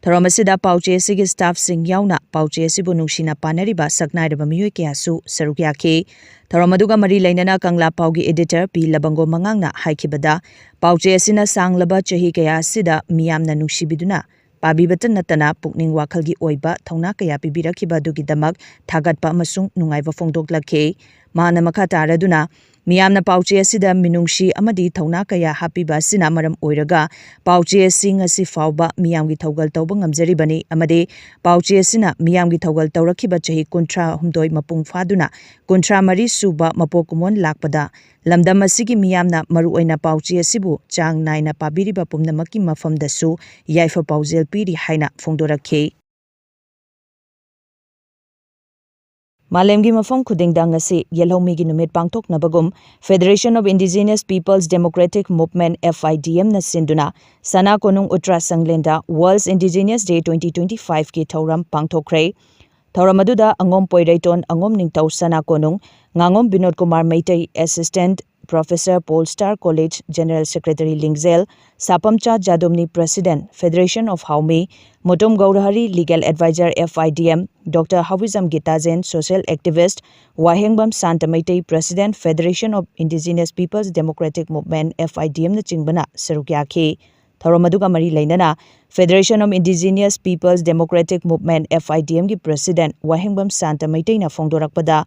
ꯊꯧꯔꯝ ꯑꯁꯤꯗ ꯄꯥꯎꯆꯦ ꯑꯁꯤꯒꯤ ꯁ꯭ꯇꯥꯐꯁꯤꯡ ꯌꯥꯎꯅ ꯄꯥꯎꯆꯦ ꯑꯁꯤꯕꯨ ꯅꯨꯡꯁꯤꯅ ꯄꯥꯅꯔꯤꯕ ꯁꯛꯅꯥꯏꯔꯕ ꯃꯤꯑꯣꯏ ꯀꯌꯥꯁꯨ ꯁꯔꯨꯛ ꯌꯥꯈꯤ꯫ ꯊꯧꯔꯝ ꯑꯗꯨꯒ ꯃꯔꯤ ꯂꯩꯅꯅ ꯀꯪꯂꯥ ꯄꯥꯎꯒꯤ ꯏꯗꯤꯇꯔ ꯄꯤ ꯂꯕꯪꯒꯣ ꯃꯉꯥꯡꯅ ꯍꯥꯏꯈꯤꯕꯗ, ꯄꯥꯎꯆꯦ ꯑꯁꯤꯅ ꯁꯥꯡꯂꯕ ꯆꯍꯤ ꯀꯌꯥ ꯑꯁꯤꯗ ꯃꯤꯌꯥꯝꯅ ꯅꯨꯡꯁꯤꯕꯤꯗꯨꯅ ꯄꯥꯕꯤꯕꯇ ꯅꯠꯇꯅ ꯄꯨꯛꯅꯤꯡ ꯋꯥꯈꯜꯒꯤ ꯑꯣꯏꯕ ꯊꯧꯅꯥ ꯀꯌꯥ ꯄꯤꯕꯤꯔꯛꯈꯤꯕ ꯑꯗꯨꯒꯤꯗꯃꯛ ꯊꯥꯒꯠꯄ ꯑꯃꯁꯨꯡ ꯅꯨꯡꯉꯥꯏꯕ ꯐꯣꯡꯗꯣꯛꯂꯛꯈꯤ꯫ ꯃꯍꯥꯛꯅ ꯃꯈꯥ ꯇꯥꯔꯗꯨꯅ, ꯃꯤꯌꯥꯝꯅ ꯄꯥꯎꯆꯦ ꯑꯁꯤꯗ ꯃꯤꯅꯨꯡꯁꯤ ꯑꯃꯗꯤ ꯊꯧꯅꯥ ꯀꯌꯥ ꯍꯥꯞꯄꯤꯕ ꯑꯁꯤꯅ ꯃꯔꯝ ꯑꯣꯏꯔꯒ ꯄꯥꯎꯆꯦ ꯑꯁꯤ ꯉꯁꯤ ꯐꯥꯎꯕ ꯃꯤꯌꯥꯝꯒꯤ ꯊꯧꯒꯜ ꯇꯧꯕ ꯉꯝꯖꯔꯤꯕꯅꯤ ꯑꯃꯗꯤ ꯄꯥꯎꯆꯦ ꯑꯁꯤꯅ ꯃꯤꯌꯥꯝꯒꯤ ꯊꯧꯒꯜ ꯇꯧꯔꯛꯈꯤꯕ ꯆꯍꯤ ꯀꯨꯟꯊ꯭ꯔꯥ ꯍꯨꯝꯗꯣꯏ ꯃꯄꯨꯡ ꯐꯥꯗꯨꯅ ꯀꯨꯟꯊ꯭ꯔꯥ ꯃꯔꯤ ꯁꯨꯕ ꯃꯄꯣꯛ ꯀꯨꯝꯑꯣꯟ ꯂꯥꯛꯄꯗ ꯂꯝꯗꯝ ꯑꯁꯤꯒꯤ ꯃꯤꯌꯥꯝꯅ ꯃꯔꯨꯑꯣꯏꯅ ꯄꯥꯎꯆꯦ ꯑꯁꯤꯕꯨ ꯆꯥꯡ ꯅꯥꯏꯅ ꯄꯥꯕꯤꯔꯤꯕ ꯄꯨꯝꯅꯃꯛꯀꯤ ꯃꯐꯝꯗꯁꯨ ꯌꯥꯏꯐ ꯄꯥꯎꯖꯦꯜ ꯄꯤꯔꯤ ꯍꯥꯏꯅ ꯐꯣꯡꯗꯣꯔꯛꯈꯤ꯫ ꯃꯥꯂꯦꯝꯒꯤ ꯃꯐꯝ ꯈꯨꯗꯤꯡꯗ ꯉꯁꯤ ꯌꯦꯜꯍꯧꯃꯤꯒꯤ ꯅꯨꯃꯤꯠ ꯄꯥꯡꯊꯣꯛꯅꯕꯒꯨꯝ Federation of Indigenous Peoples Democratic Movement, F I D M ꯅ ꯁꯤꯟꯗꯨꯅ ꯁꯅꯥ ꯀꯣꯅꯨꯡ ꯎꯇ꯭ꯔꯥ ꯁꯪꯂꯦꯟꯗ World Indigenous Day twenty twenty five ꯀꯤ ꯊꯧꯔꯝ ꯄꯥꯡꯊꯣꯛꯈ꯭ꯔꯦ꯫ ꯊꯧꯔꯝ ꯑꯗꯨꯗ ꯑꯉꯣꯝ ꯄꯣꯏꯔꯩꯇꯣꯟ, ꯑꯉꯣꯝ ꯅꯤꯡꯊꯧ ꯁꯅꯥ ꯀꯣꯅꯨꯡ, ꯉꯥꯉꯣꯝ Binod Kumar Meitei, Assistant Professor Paul Star College, General Secretary Lingjel, Shapamcha ꯖꯥꯗꯨꯝꯅꯤ, President, Federation of Haumi, Mutum Gourahari, Legal Advisor, F I D M, Doctor Haobijam Gitajen, Social Activist, Wahengbam Santa Meitei, President, Federation of Indigenous Peoples Democratic Movement, F I D M ꯅꯆꯤꯡꯕꯅ ꯁꯔꯨꯛ ꯌꯥꯈꯤ꯫ ꯊꯧꯔꯝ ꯑꯗꯨꯒ ꯃꯔꯤ ꯂꯩꯅꯅ Federation of Indigenous Peoples Democratic Movement, F I D M ꯒꯤ President ꯋꯥꯍꯦꯡꯕꯝ Santa ꯃꯩꯇꯩꯅ ꯐꯣꯡꯗꯣꯔꯛꯄꯗ,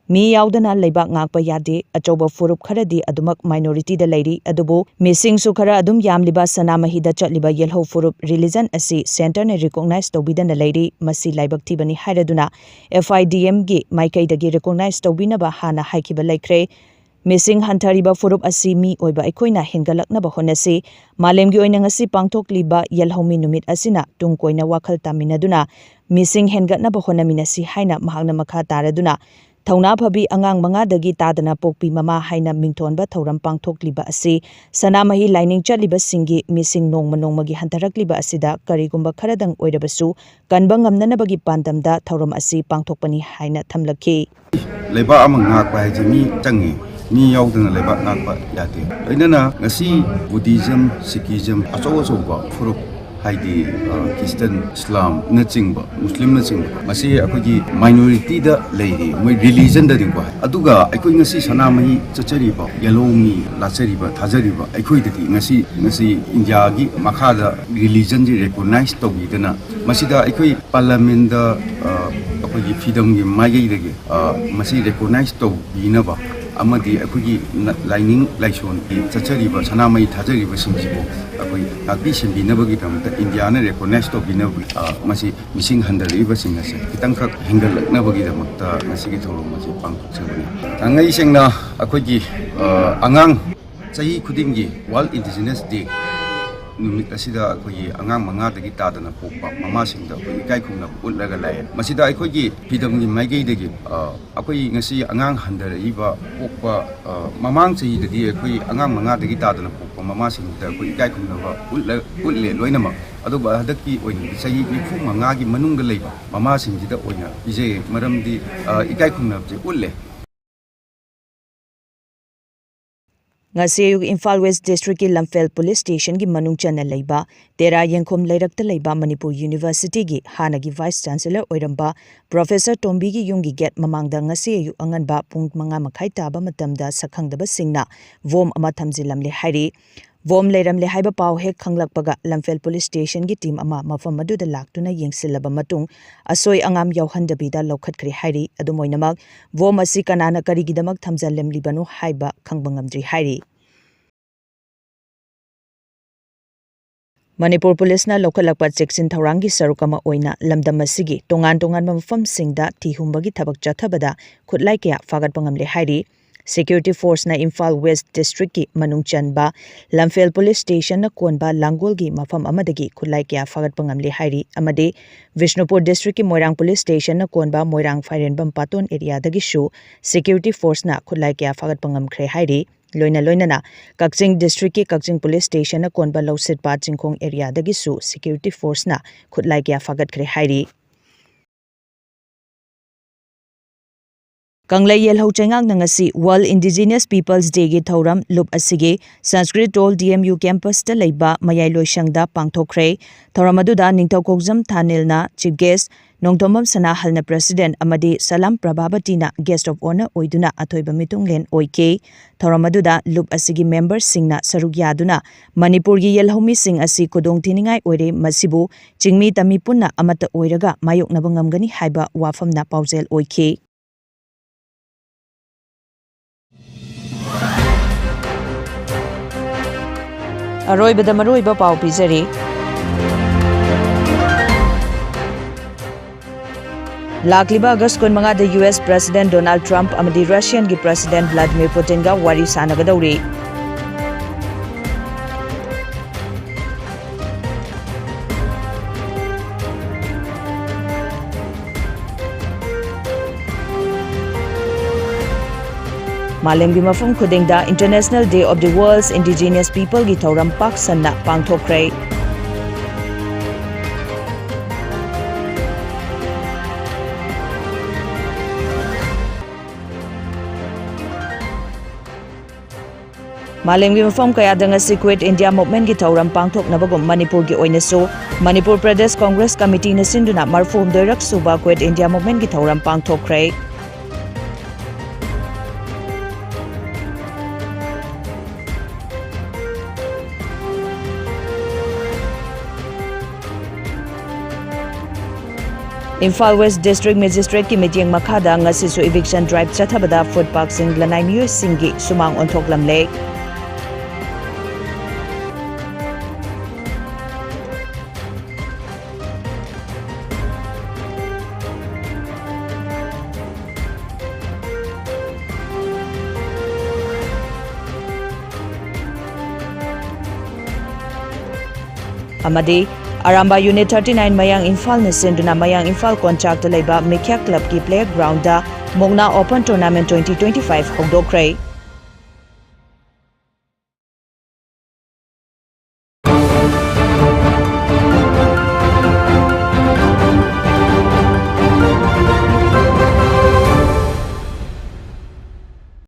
ꯃꯤ ꯌꯥꯎꯗꯅ ꯂꯩꯕꯥꯛ ꯉꯥꯛꯄ ꯌꯥꯗꯦ꯫ ꯑꯆꯧꯕ ꯐꯨꯔꯨꯞ ꯈꯔꯗꯤ ꯑꯗꯨꯃꯛ minority ꯗ ꯂꯩꯔꯤ, ꯑꯗꯨꯕꯨ ꯃꯤꯁꯤꯡꯁꯨ ꯈꯔ ꯑꯗꯨꯝ ꯌꯥꯝꯂꯤꯕ ꯁꯅꯥꯃꯍꯤꯗ ꯆꯠꯂꯤꯕ ꯌꯦꯜꯍꯧ ꯐꯨꯔꯨꯞ religion ꯑꯁꯤ centre ꯅ recognize ꯇꯧꯕꯤꯗꯅ ꯂꯩꯔꯤ꯫ ꯃꯁꯤ ꯂꯥꯏꯕꯛ ꯊꯤꯕꯅꯤ ꯍꯥꯏꯔꯗꯨꯅ F I D M ꯒꯤ ꯃꯥꯏꯀꯩꯗꯒꯤ recognize ꯇꯧꯕꯤꯅꯕ ꯍꯥꯟꯅ ꯍꯥꯏꯈꯤꯕ ꯂꯩꯈ꯭ꯔꯦ꯫ ꯃꯤꯁꯤꯡ ꯍꯟꯊꯔꯤꯕ ꯐꯨꯔꯨꯞ ꯑꯁꯤ ꯃꯤ ꯑꯣꯏꯕ ꯑꯩꯈꯣꯏꯅ ꯍꯦꯟꯒꯠꯂꯛꯅꯕ ꯍꯣꯠꯅꯁꯤ꯫ ꯃꯥꯂꯦꯝꯒꯤ ꯑꯣꯏꯅ ꯉꯁꯤ ꯄꯥꯡꯊꯣꯛꯂꯤꯕ ꯌꯦꯜꯍꯧꯃꯤ ꯅꯨꯃꯤꯠ ꯑꯁꯤꯅ ꯇꯨꯡ ꯀꯣꯏꯅ ꯋꯥꯈꯜ ꯇꯥꯃꯤꯟꯅꯗꯨꯅ ꯃꯤꯁꯤꯡ ꯍꯦꯟꯒꯠꯅꯕ ꯍꯣꯠꯅꯃꯤꯟꯅꯁꯤ ꯍꯥꯏꯅ ꯃꯍꯥꯛꯅ ꯃꯈꯥ ꯇꯥꯔꯗꯨꯅ, ꯊꯧꯅꯥ ꯐꯕꯤ ꯑꯉꯥꯡ ꯃꯉꯥꯗꯒꯤ ꯇꯥꯗꯅ ꯄꯣꯛꯄꯤ ꯃꯃꯥ ꯍꯥꯏꯅ ꯃꯤꯡꯊꯣꯟꯕ ꯊꯧꯔꯝ ꯄꯥꯡꯊꯣꯛꯂꯤꯕ ꯑꯁꯤ ꯁꯅꯥꯃꯍꯤ ꯂꯥꯏꯅꯤꯡ ꯆꯠꯂꯤꯕꯁꯤꯡꯒꯤ ꯃꯤꯁꯤꯡ ꯅꯣꯡꯃ ꯅꯣꯡꯃꯒꯤ ꯍꯟꯊꯔꯛꯂꯤꯕ ꯑꯁꯤꯗ ꯀꯔꯤꯒꯨꯝꯕ ꯈꯔꯗꯪ ꯑꯣꯏꯔꯕꯁꯨ ꯀꯟꯕ ꯉꯝꯅꯅꯕꯒꯤ ꯄꯥꯟꯗꯝꯗ ꯊꯧꯔꯝ ꯑꯁꯤ ꯄꯥꯡꯊꯣꯛꯄꯅꯤ ꯍꯥꯏꯅ ꯊꯝꯂꯛꯈꯤ꯫ ꯂꯩꯕꯥꯛ ꯑꯃ ꯉꯥꯛꯄ ꯍꯥꯏꯁꯦ ꯃꯤ ꯆꯪꯉꯤ, ꯃꯤ ꯌꯥꯎꯗꯅ ꯂꯩꯕꯥꯛ ꯉꯥꯛꯄ ꯌꯥꯗꯦ꯫ ꯂꯣꯏꯅꯅ ꯉꯁꯤ ꯕꯨꯙꯤꯖꯝ, ꯁꯤꯈꯤꯖꯝ, ꯑꯆꯧ ꯑꯆꯧꯕ ꯐꯨꯔꯨꯞ, ꯍꯥꯏꯗꯤ, ꯑ, ꯈ꯭ꯔꯤꯁꯇꯟ, ꯏꯁꯂꯥꯝꯅꯆꯤꯡꯕ, ꯃꯨꯁꯂꯤꯝꯅꯆꯤꯡꯕ, ꯃꯁꯤ ꯑꯩꯈꯣꯏꯒꯤ ꯃꯥꯏꯅꯣꯔꯤꯇꯤꯗ ꯂꯩꯔꯤ, ꯃꯣꯏ ꯔꯤꯂꯤꯖꯟꯗꯗꯤꯀꯣ꯫ ꯑꯗꯨꯒ ꯑꯩꯈꯣꯏ ꯉꯁꯤ ꯁꯅꯥꯃꯍꯤ ꯆꯠꯆꯔꯤꯕ, ꯌꯦꯜꯍꯧꯃꯤ ꯂꯥꯠꯆꯔꯤꯕ, ꯊꯥꯖꯔꯤꯕ ꯑꯩꯈꯣꯏꯗꯗꯤ ꯉꯁꯤ, ꯉꯁꯤ ꯏꯟꯗꯤꯌꯥꯒꯤ ꯃꯈꯥꯗ ꯔꯤꯂꯤꯖꯟꯁꯤ ꯔꯦꯀꯣꯛꯅꯥꯏꯖ ꯇꯧꯕꯤꯗꯅ, ꯃꯁꯤꯗ ꯑꯩꯈꯣꯏ ꯄꯥꯔꯂꯥꯃꯦꯟꯗ, ꯑ, ꯑꯩꯈꯣꯏꯒꯤ ꯐ꯭ꯔꯤꯗꯝꯒꯤ ꯃꯥꯏꯀꯩꯗꯒꯤ, ꯑ, ꯃꯁꯤ ꯔꯦꯀꯣꯛꯅꯥꯏꯖ ꯇꯧꯕꯤꯅꯕ ꯑꯃꯗꯤ ꯑꯩꯈꯣꯏꯒꯤ ꯅ-, ꯂꯥꯏꯅꯤꯡ ꯂꯥꯏꯁꯣꯟꯒꯤ ꯆꯠꯆꯔꯤꯕ ꯁꯅꯥꯃꯍꯤ ꯊꯥꯖꯔꯤꯕꯁꯤꯡꯁꯤꯕꯨ ꯑꯩꯈꯣꯏ ꯇꯥꯛꯄꯤ ꯁꯦꯝꯕꯤꯅꯕꯒꯤꯗꯃꯛꯇ ꯏꯟꯗꯤꯌꯥꯅ ꯔꯦꯀꯣꯛꯅꯥꯏꯖ ꯇꯧꯕꯤꯅꯕꯒꯤ, ꯑ, ꯃꯁꯤ ꯃꯤꯁꯤꯡ ꯍꯟꯊꯔꯛꯏꯕꯁꯤꯡ ꯑꯁꯦ ꯈꯤꯇꯪꯈꯛ ꯍꯦꯟꯒꯠꯂꯛꯅꯕꯒꯤꯗꯃꯛꯇ ꯉꯁꯤꯒꯤ ꯊꯧꯔꯝ ꯑꯁꯤ ꯄꯥꯡꯊꯣꯛꯆꯕꯅꯤ꯫ ꯊꯥꯡꯉꯩ ꯁꯦꯡꯅ ꯑꯩꯈꯣꯏꯒꯤ, ꯑ, ꯑꯉꯥꯡ ꯆꯍꯤ ꯈꯨꯗꯤꯡꯒꯤ ꯋꯥꯔꯜ ꯏꯟꯗꯤꯖꯤꯅꯁ ꯗꯦ ꯅꯨꯃꯤꯠ ꯑꯁꯤꯗ ꯑꯩꯈꯣꯏꯒꯤ ꯑꯉꯥꯡ ꯃꯉꯥꯗꯒꯤ ꯇꯥꯗꯅ ꯄꯣꯛꯄ ꯃꯃꯥꯁꯤꯡꯗ ꯑꯩꯈꯣꯏ ꯏꯀꯥꯏ ꯈꯨꯝꯅꯕ ꯎꯠꯂꯒ ꯂꯥꯛꯑꯦ꯫ ꯃꯁꯤꯗ ꯑꯩꯈꯣꯏꯒꯤ ꯐ꯭ꯔꯤꯗꯝꯒꯤ ꯃꯥꯏꯀꯩꯗꯒꯤ, ꯑ, ꯑꯩꯈꯣꯏ ꯉꯁꯤ ꯑꯉꯥꯡ ꯍꯟꯊꯔꯛꯏꯕ ꯄꯣꯛꯄ, ꯑ, ꯃꯃꯥꯡ ꯆꯍꯤꯗꯗꯤ ꯑꯩꯈꯣꯏ ꯑꯉꯥꯡ ꯃꯉꯥꯗꯒꯤ ꯇꯥꯗꯅ ꯄꯣꯛꯄ ꯃꯃꯥꯁꯤꯡꯁꯤꯗ ꯑꯩꯈꯣꯏ ꯏꯀꯥꯏ ꯈꯨꯝꯅꯕ ꯎꯠꯂ-, ꯎꯠꯂꯦ ꯂꯣꯏꯅꯃꯛ꯫ ꯑꯗꯨꯕꯨ ꯍꯟꯗꯛꯀꯤ ꯑꯣꯏꯅꯗꯤ ꯆꯍꯤ ꯅꯤꯐꯨ ꯃꯉꯥꯒꯤ ꯃꯅꯨꯡꯗ ꯂꯩꯕ ꯃꯃꯥꯁꯤꯡꯁꯤꯗ ꯑꯣꯏꯅ ꯄꯤꯖꯩ, ꯃꯔꯝꯗꯤ, ꯑ, ꯏꯀꯥꯏ ꯈꯨꯝꯅꯕꯁꯦ ꯎꯠꯂꯦ꯫ ꯉꯁꯤ ꯑꯌꯨꯛ ꯏꯝꯐꯥꯜ ꯋꯦꯁ ꯗꯤꯁꯇ꯭ꯔꯤꯛꯀꯤ ꯂꯝꯐꯦꯜ ꯄꯨꯂꯤꯁ ꯁ꯭ꯇꯦꯁꯟꯒꯤ ꯃꯅꯨꯡ ꯆꯟꯅ ꯂꯩꯕ ꯇꯦꯔꯥ ꯌꯦꯡꯈꯣꯝ ꯂꯩꯔꯛꯇ ꯂꯩꯕ ꯃꯅꯤꯄꯨꯔ ꯌꯨꯅꯤꯚꯔꯁꯤꯇꯤꯒꯤ ꯍꯥꯟꯅꯒꯤ ꯚꯥꯏꯁ ꯆꯥꯟꯁꯦꯂꯔ ꯑꯣꯏꯔꯝꯕ ꯄ꯭ꯔꯣꯐꯦꯁꯔ ꯇꯣꯝꯕꯤꯒꯤ ꯌꯨꯝꯒꯤ ꯒꯦꯠ ꯃꯃꯥꯡꯗ ꯉꯁꯤ ꯑꯌꯨꯛ ꯑꯉꯟꯕ ꯄꯨꯡ ꯃꯉꯥ ꯃꯈꯥꯏ ꯇꯥꯕ ꯃꯇꯝꯗ ꯁꯛꯈꯪꯗꯕꯁꯤꯡꯅ ꯕꯣꯝ ꯑꯃ ꯊꯝꯖꯤꯜꯂꯝꯂꯦ ꯍꯥꯏꯔꯤ꯫ ꯕꯣꯝ ꯂꯩꯔꯝꯂꯦ ꯍꯥꯏꯕ ꯄꯥꯎ ꯍꯦꯛ ꯈꯪꯂꯛꯄꯒ ꯂꯝꯐꯦꯜ ꯄꯨꯂꯤꯁ ꯁ꯭ꯇꯦꯁꯟꯒꯤ ꯇꯤꯝ ꯑꯃ ꯃꯐꯝ ꯑꯗꯨꯗ ꯂꯥꯛꯇꯨꯅ ꯌꯦꯡꯁꯤꯜꯂꯕ ꯃꯇꯨꯡ ꯑꯁꯣꯏ ꯑꯉꯥꯝ ꯌꯥꯎꯍꯟꯗꯕꯤꯗ ꯂꯧꯈꯠꯈ꯭ꯔꯦ ꯍꯥꯏꯔꯤ꯫ ꯑꯗꯨꯝ ꯑꯣꯏꯅꯃꯛ, ꯕꯣꯝ ꯑꯁꯤ ꯀꯅꯥꯅ ꯀꯔꯤꯒꯤꯗꯃꯛ ꯊꯝꯖꯤꯜꯂꯝꯂꯤꯕꯅꯣ ꯍꯥꯏꯕ ꯈꯪꯕ ꯉꯝꯗ꯭ꯔꯤ ꯍꯥꯏꯔꯤ꯫ ꯃꯅꯤꯄꯨꯔ ꯄꯨꯂꯤꯁꯅ ꯂꯧꯈꯠꯂꯛꯄ ꯆꯦꯛꯁꯤꯟ ꯊꯧꯔꯥꯡꯒꯤ ꯁꯔꯨꯛ ꯑꯃ ꯑꯣꯏꯅ ꯂꯝꯗꯝ ꯑꯁꯤꯒꯤ ꯇꯣꯉꯥꯟ ꯇꯣꯉꯥꯟꯕ ꯃꯐꯝꯁꯤꯡꯗ ꯊꯤ ꯍꯨꯝꯕꯒꯤ ꯊꯕꯛ ꯆꯠꯊꯕꯗ ꯈꯨꯠꯂꯥꯏ ꯀꯌꯥ ꯐꯥꯒꯠꯄ ꯉꯝꯂꯦ ꯍꯥꯏꯔꯤ꯫ Security Forceꯅ ꯏꯝꯐꯥꯜ West Districtꯀꯤ ꯃꯅꯨꯡ ꯆꯟꯕ ꯂꯝꯐꯦꯜ Police Stationꯅ ꯀꯣꯟꯕ ꯂꯥꯡꯒꯣꯜꯒꯤ ꯃꯐꯝ ꯑꯃꯗꯒꯤ ꯈꯨꯠꯂꯥꯏ ꯀꯌꯥ ꯐꯥꯒꯠꯄ ꯉꯝꯂꯦ ꯍꯥꯏꯔꯤ ꯑꯃꯗꯤ Bishnupur Districtꯀꯤ ꯃꯣꯏꯔꯥꯡ Police Stationꯅ ꯀꯣꯟꯕ ꯃꯣꯏꯔꯥꯡ ꯐꯥꯏꯔꯦꯟꯕꯝ ꯄꯥꯇꯣꯟ areaꯗꯒꯤꯁꯨ Security Forceꯅ ꯈꯨꯠꯂꯥꯏ ꯀꯌꯥ ꯐꯥꯒꯠꯄ ꯉꯝꯈ꯭ꯔꯦ ꯍꯥꯏꯔꯤ꯫ ꯂꯣꯏꯅ ꯂꯣꯏꯅꯅ ꯀꯛꯆꯤꯡ Districtꯀꯤ ꯀꯛꯆꯤꯡ Police Stationꯅ ꯀꯣꯟꯕ ꯂꯧꯁꯤꯠꯄ ꯆꯤꯡꯈꯣꯡ areaꯗꯒꯤꯁꯨ Security Forceꯅ ꯈꯨꯠꯂꯥꯏ ꯀꯌꯥ ꯐꯥꯒꯠꯈ꯭ꯔꯦ ꯍꯥꯏꯔꯤ꯫ ꯀꯪꯂꯩ ꯌꯦꯜꯍꯧ ꯆꯩꯉꯥꯛꯅ ꯉꯁꯤ World Indigenous Peoples Dayꯒꯤ ꯊꯧꯔꯝ ꯂꯨꯞ ꯑꯁꯤꯒꯤ Sanskrit Hall D M U campusꯇ ꯂꯩꯕ ꯃꯌꯥꯏ ꯂꯣꯏꯁꯪꯗ ꯄꯥꯡꯊꯣꯛꯈ꯭ꯔꯦ꯫ ꯊꯧꯔꯝ ꯑꯗꯨꯗ ꯅꯤꯡꯊꯧ ꯈꯣꯡꯖꯝ ꯊꯥꯅꯤꯜꯅ chief guest, ꯅꯣꯡꯊꯣꯝꯕꯝ ꯁꯅꯥꯍꯜꯅ president ꯑꯃꯗꯤ ꯁꯂꯥꯝ ꯄ꯭ꯔꯚꯥꯕꯇꯤꯅ guest of honour ꯑꯣꯏꯗꯨꯅ ꯑꯊꯣꯏꯕ ꯃꯤꯇꯨꯡꯂꯦꯟ ꯑꯣꯏꯈꯤ꯫ ꯊꯧꯔꯝ ꯑꯗꯨꯗ ꯂꯨꯞ ꯑꯁꯤꯒꯤ memberꯁꯤꯡꯅ ꯁꯔꯨꯛ ꯌꯥꯗꯨꯅ ꯃꯅꯤꯄꯨꯔꯒꯤ ꯌꯦꯜꯍꯧꯃꯤꯁꯤꯡ ꯑꯁꯤ ꯈꯨꯗꯣꯡ ꯊꯤꯅꯤꯡꯉꯥꯏ ꯑꯣꯏꯔꯦ, ꯃꯁꯤꯕꯨ ꯆꯤꯡꯃꯤ ꯇꯝꯃꯤ ꯄꯨꯟꯅ ꯑꯃꯠꯇ ꯑꯣꯏꯔꯒ ꯃꯥꯌꯣꯛꯅꯕ ꯉꯝꯒꯅꯤ ꯍꯥꯏꯕ ꯋꯥꯐꯝꯅ ꯄꯥꯎꯖꯦꯜ ꯑꯣꯏꯈꯤ꯫ ꯑꯔꯣꯏꯕꯗ ꯃꯔꯨꯑꯣꯏꯕ ꯄꯥꯎ ꯄꯤꯖꯔꯤ꯫ ꯂꯥꯛꯂꯤꯕ ꯑꯥꯒꯁ ꯀꯨꯟꯃꯉꯥꯗ U S President Donald Trump ꯑꯃꯗꯤ Russianꯒꯤ President Vladimir Putinꯒ ꯋꯥꯔꯤ ꯁꯥꯟꯅꯒꯗꯧꯔꯤ꯫ ꯃꯥꯂꯦꯝꯒꯤ ꯃꯐꯝ ꯈꯨꯗꯤꯡꯗ International Day of the World's Indigenous Peopleꯒꯤ ꯊꯧꯔꯝ ꯄꯥꯛ ꯁꯟꯅ ꯄꯥꯡꯊꯣꯛꯈ꯭ꯔꯦ꯫ ꯃꯥꯂꯦꯝꯒꯤ ꯃꯐꯝ ꯀꯌꯥꯗ ꯉꯁꯤ Quit India Movementꯀꯤ ꯊꯧꯔꯝ ꯄꯥꯡꯊꯣꯛꯅꯕꯒꯨꯝ ꯃꯅꯤꯄꯨꯔꯒꯤ ꯑꯣꯏꯅꯁꯨ ꯃꯅꯤꯄꯨꯔ ꯄ꯭ꯔꯗꯦꯁ ꯀꯣꯡꯒ꯭ꯔꯦꯁ ꯀꯃꯤꯇꯤꯅ ꯁꯤꯟꯗꯨꯅ ꯃꯔꯤꯐꯨꯍꯨꯝꯗꯣꯏꯔꯛ ꯁꯨꯕ Quit India Movementꯀꯤ ꯊꯧꯔꯝ ꯄꯥꯡꯊꯣꯛꯈ꯭ꯔꯦ꯫ ꯏꯝꯐꯥꯜ West District Magistrateꯀꯤ ꯃꯤꯠꯌꯦꯡ ꯃꯈꯥꯗ ꯉꯁꯤꯁꯨ eviction drive ꯆꯠꯊꯕꯗ ꯐꯨꯠ ꯄꯥꯛꯁꯤꯡ ꯂꯅꯥꯏ ꯃꯤꯑꯣꯏꯁꯤꯡꯒꯤ ꯁꯨꯃꯥꯡ ꯑꯣꯟꯊꯣꯛꯂꯝꯂꯦ꯫ ꯑꯃꯗꯤ ꯑꯔꯥꯝꯕꯥ ꯌꯨꯅꯤꯠ ꯊꯥꯔꯇꯤ ꯅꯥꯏꯟ ꯃꯌꯥꯡ ꯏꯝꯐꯥꯜꯅ ꯁꯤꯟꯗꯨꯅ ꯃꯌꯥꯡ ꯏꯝꯐꯥꯜ ꯀꯣꯟꯆꯥꯛꯇ ꯂꯩꯕ ꯃꯤꯈ꯭ꯌꯥ ꯀ꯭ꯂꯕꯀꯤ ꯄ꯭ꯂꯦꯒ꯭ꯔꯥꯎꯟꯗ ꯃꯨꯛꯅꯥ open tournament twenty twenty five ꯍꯧꯗꯣꯛꯈ꯭ꯔꯦ꯫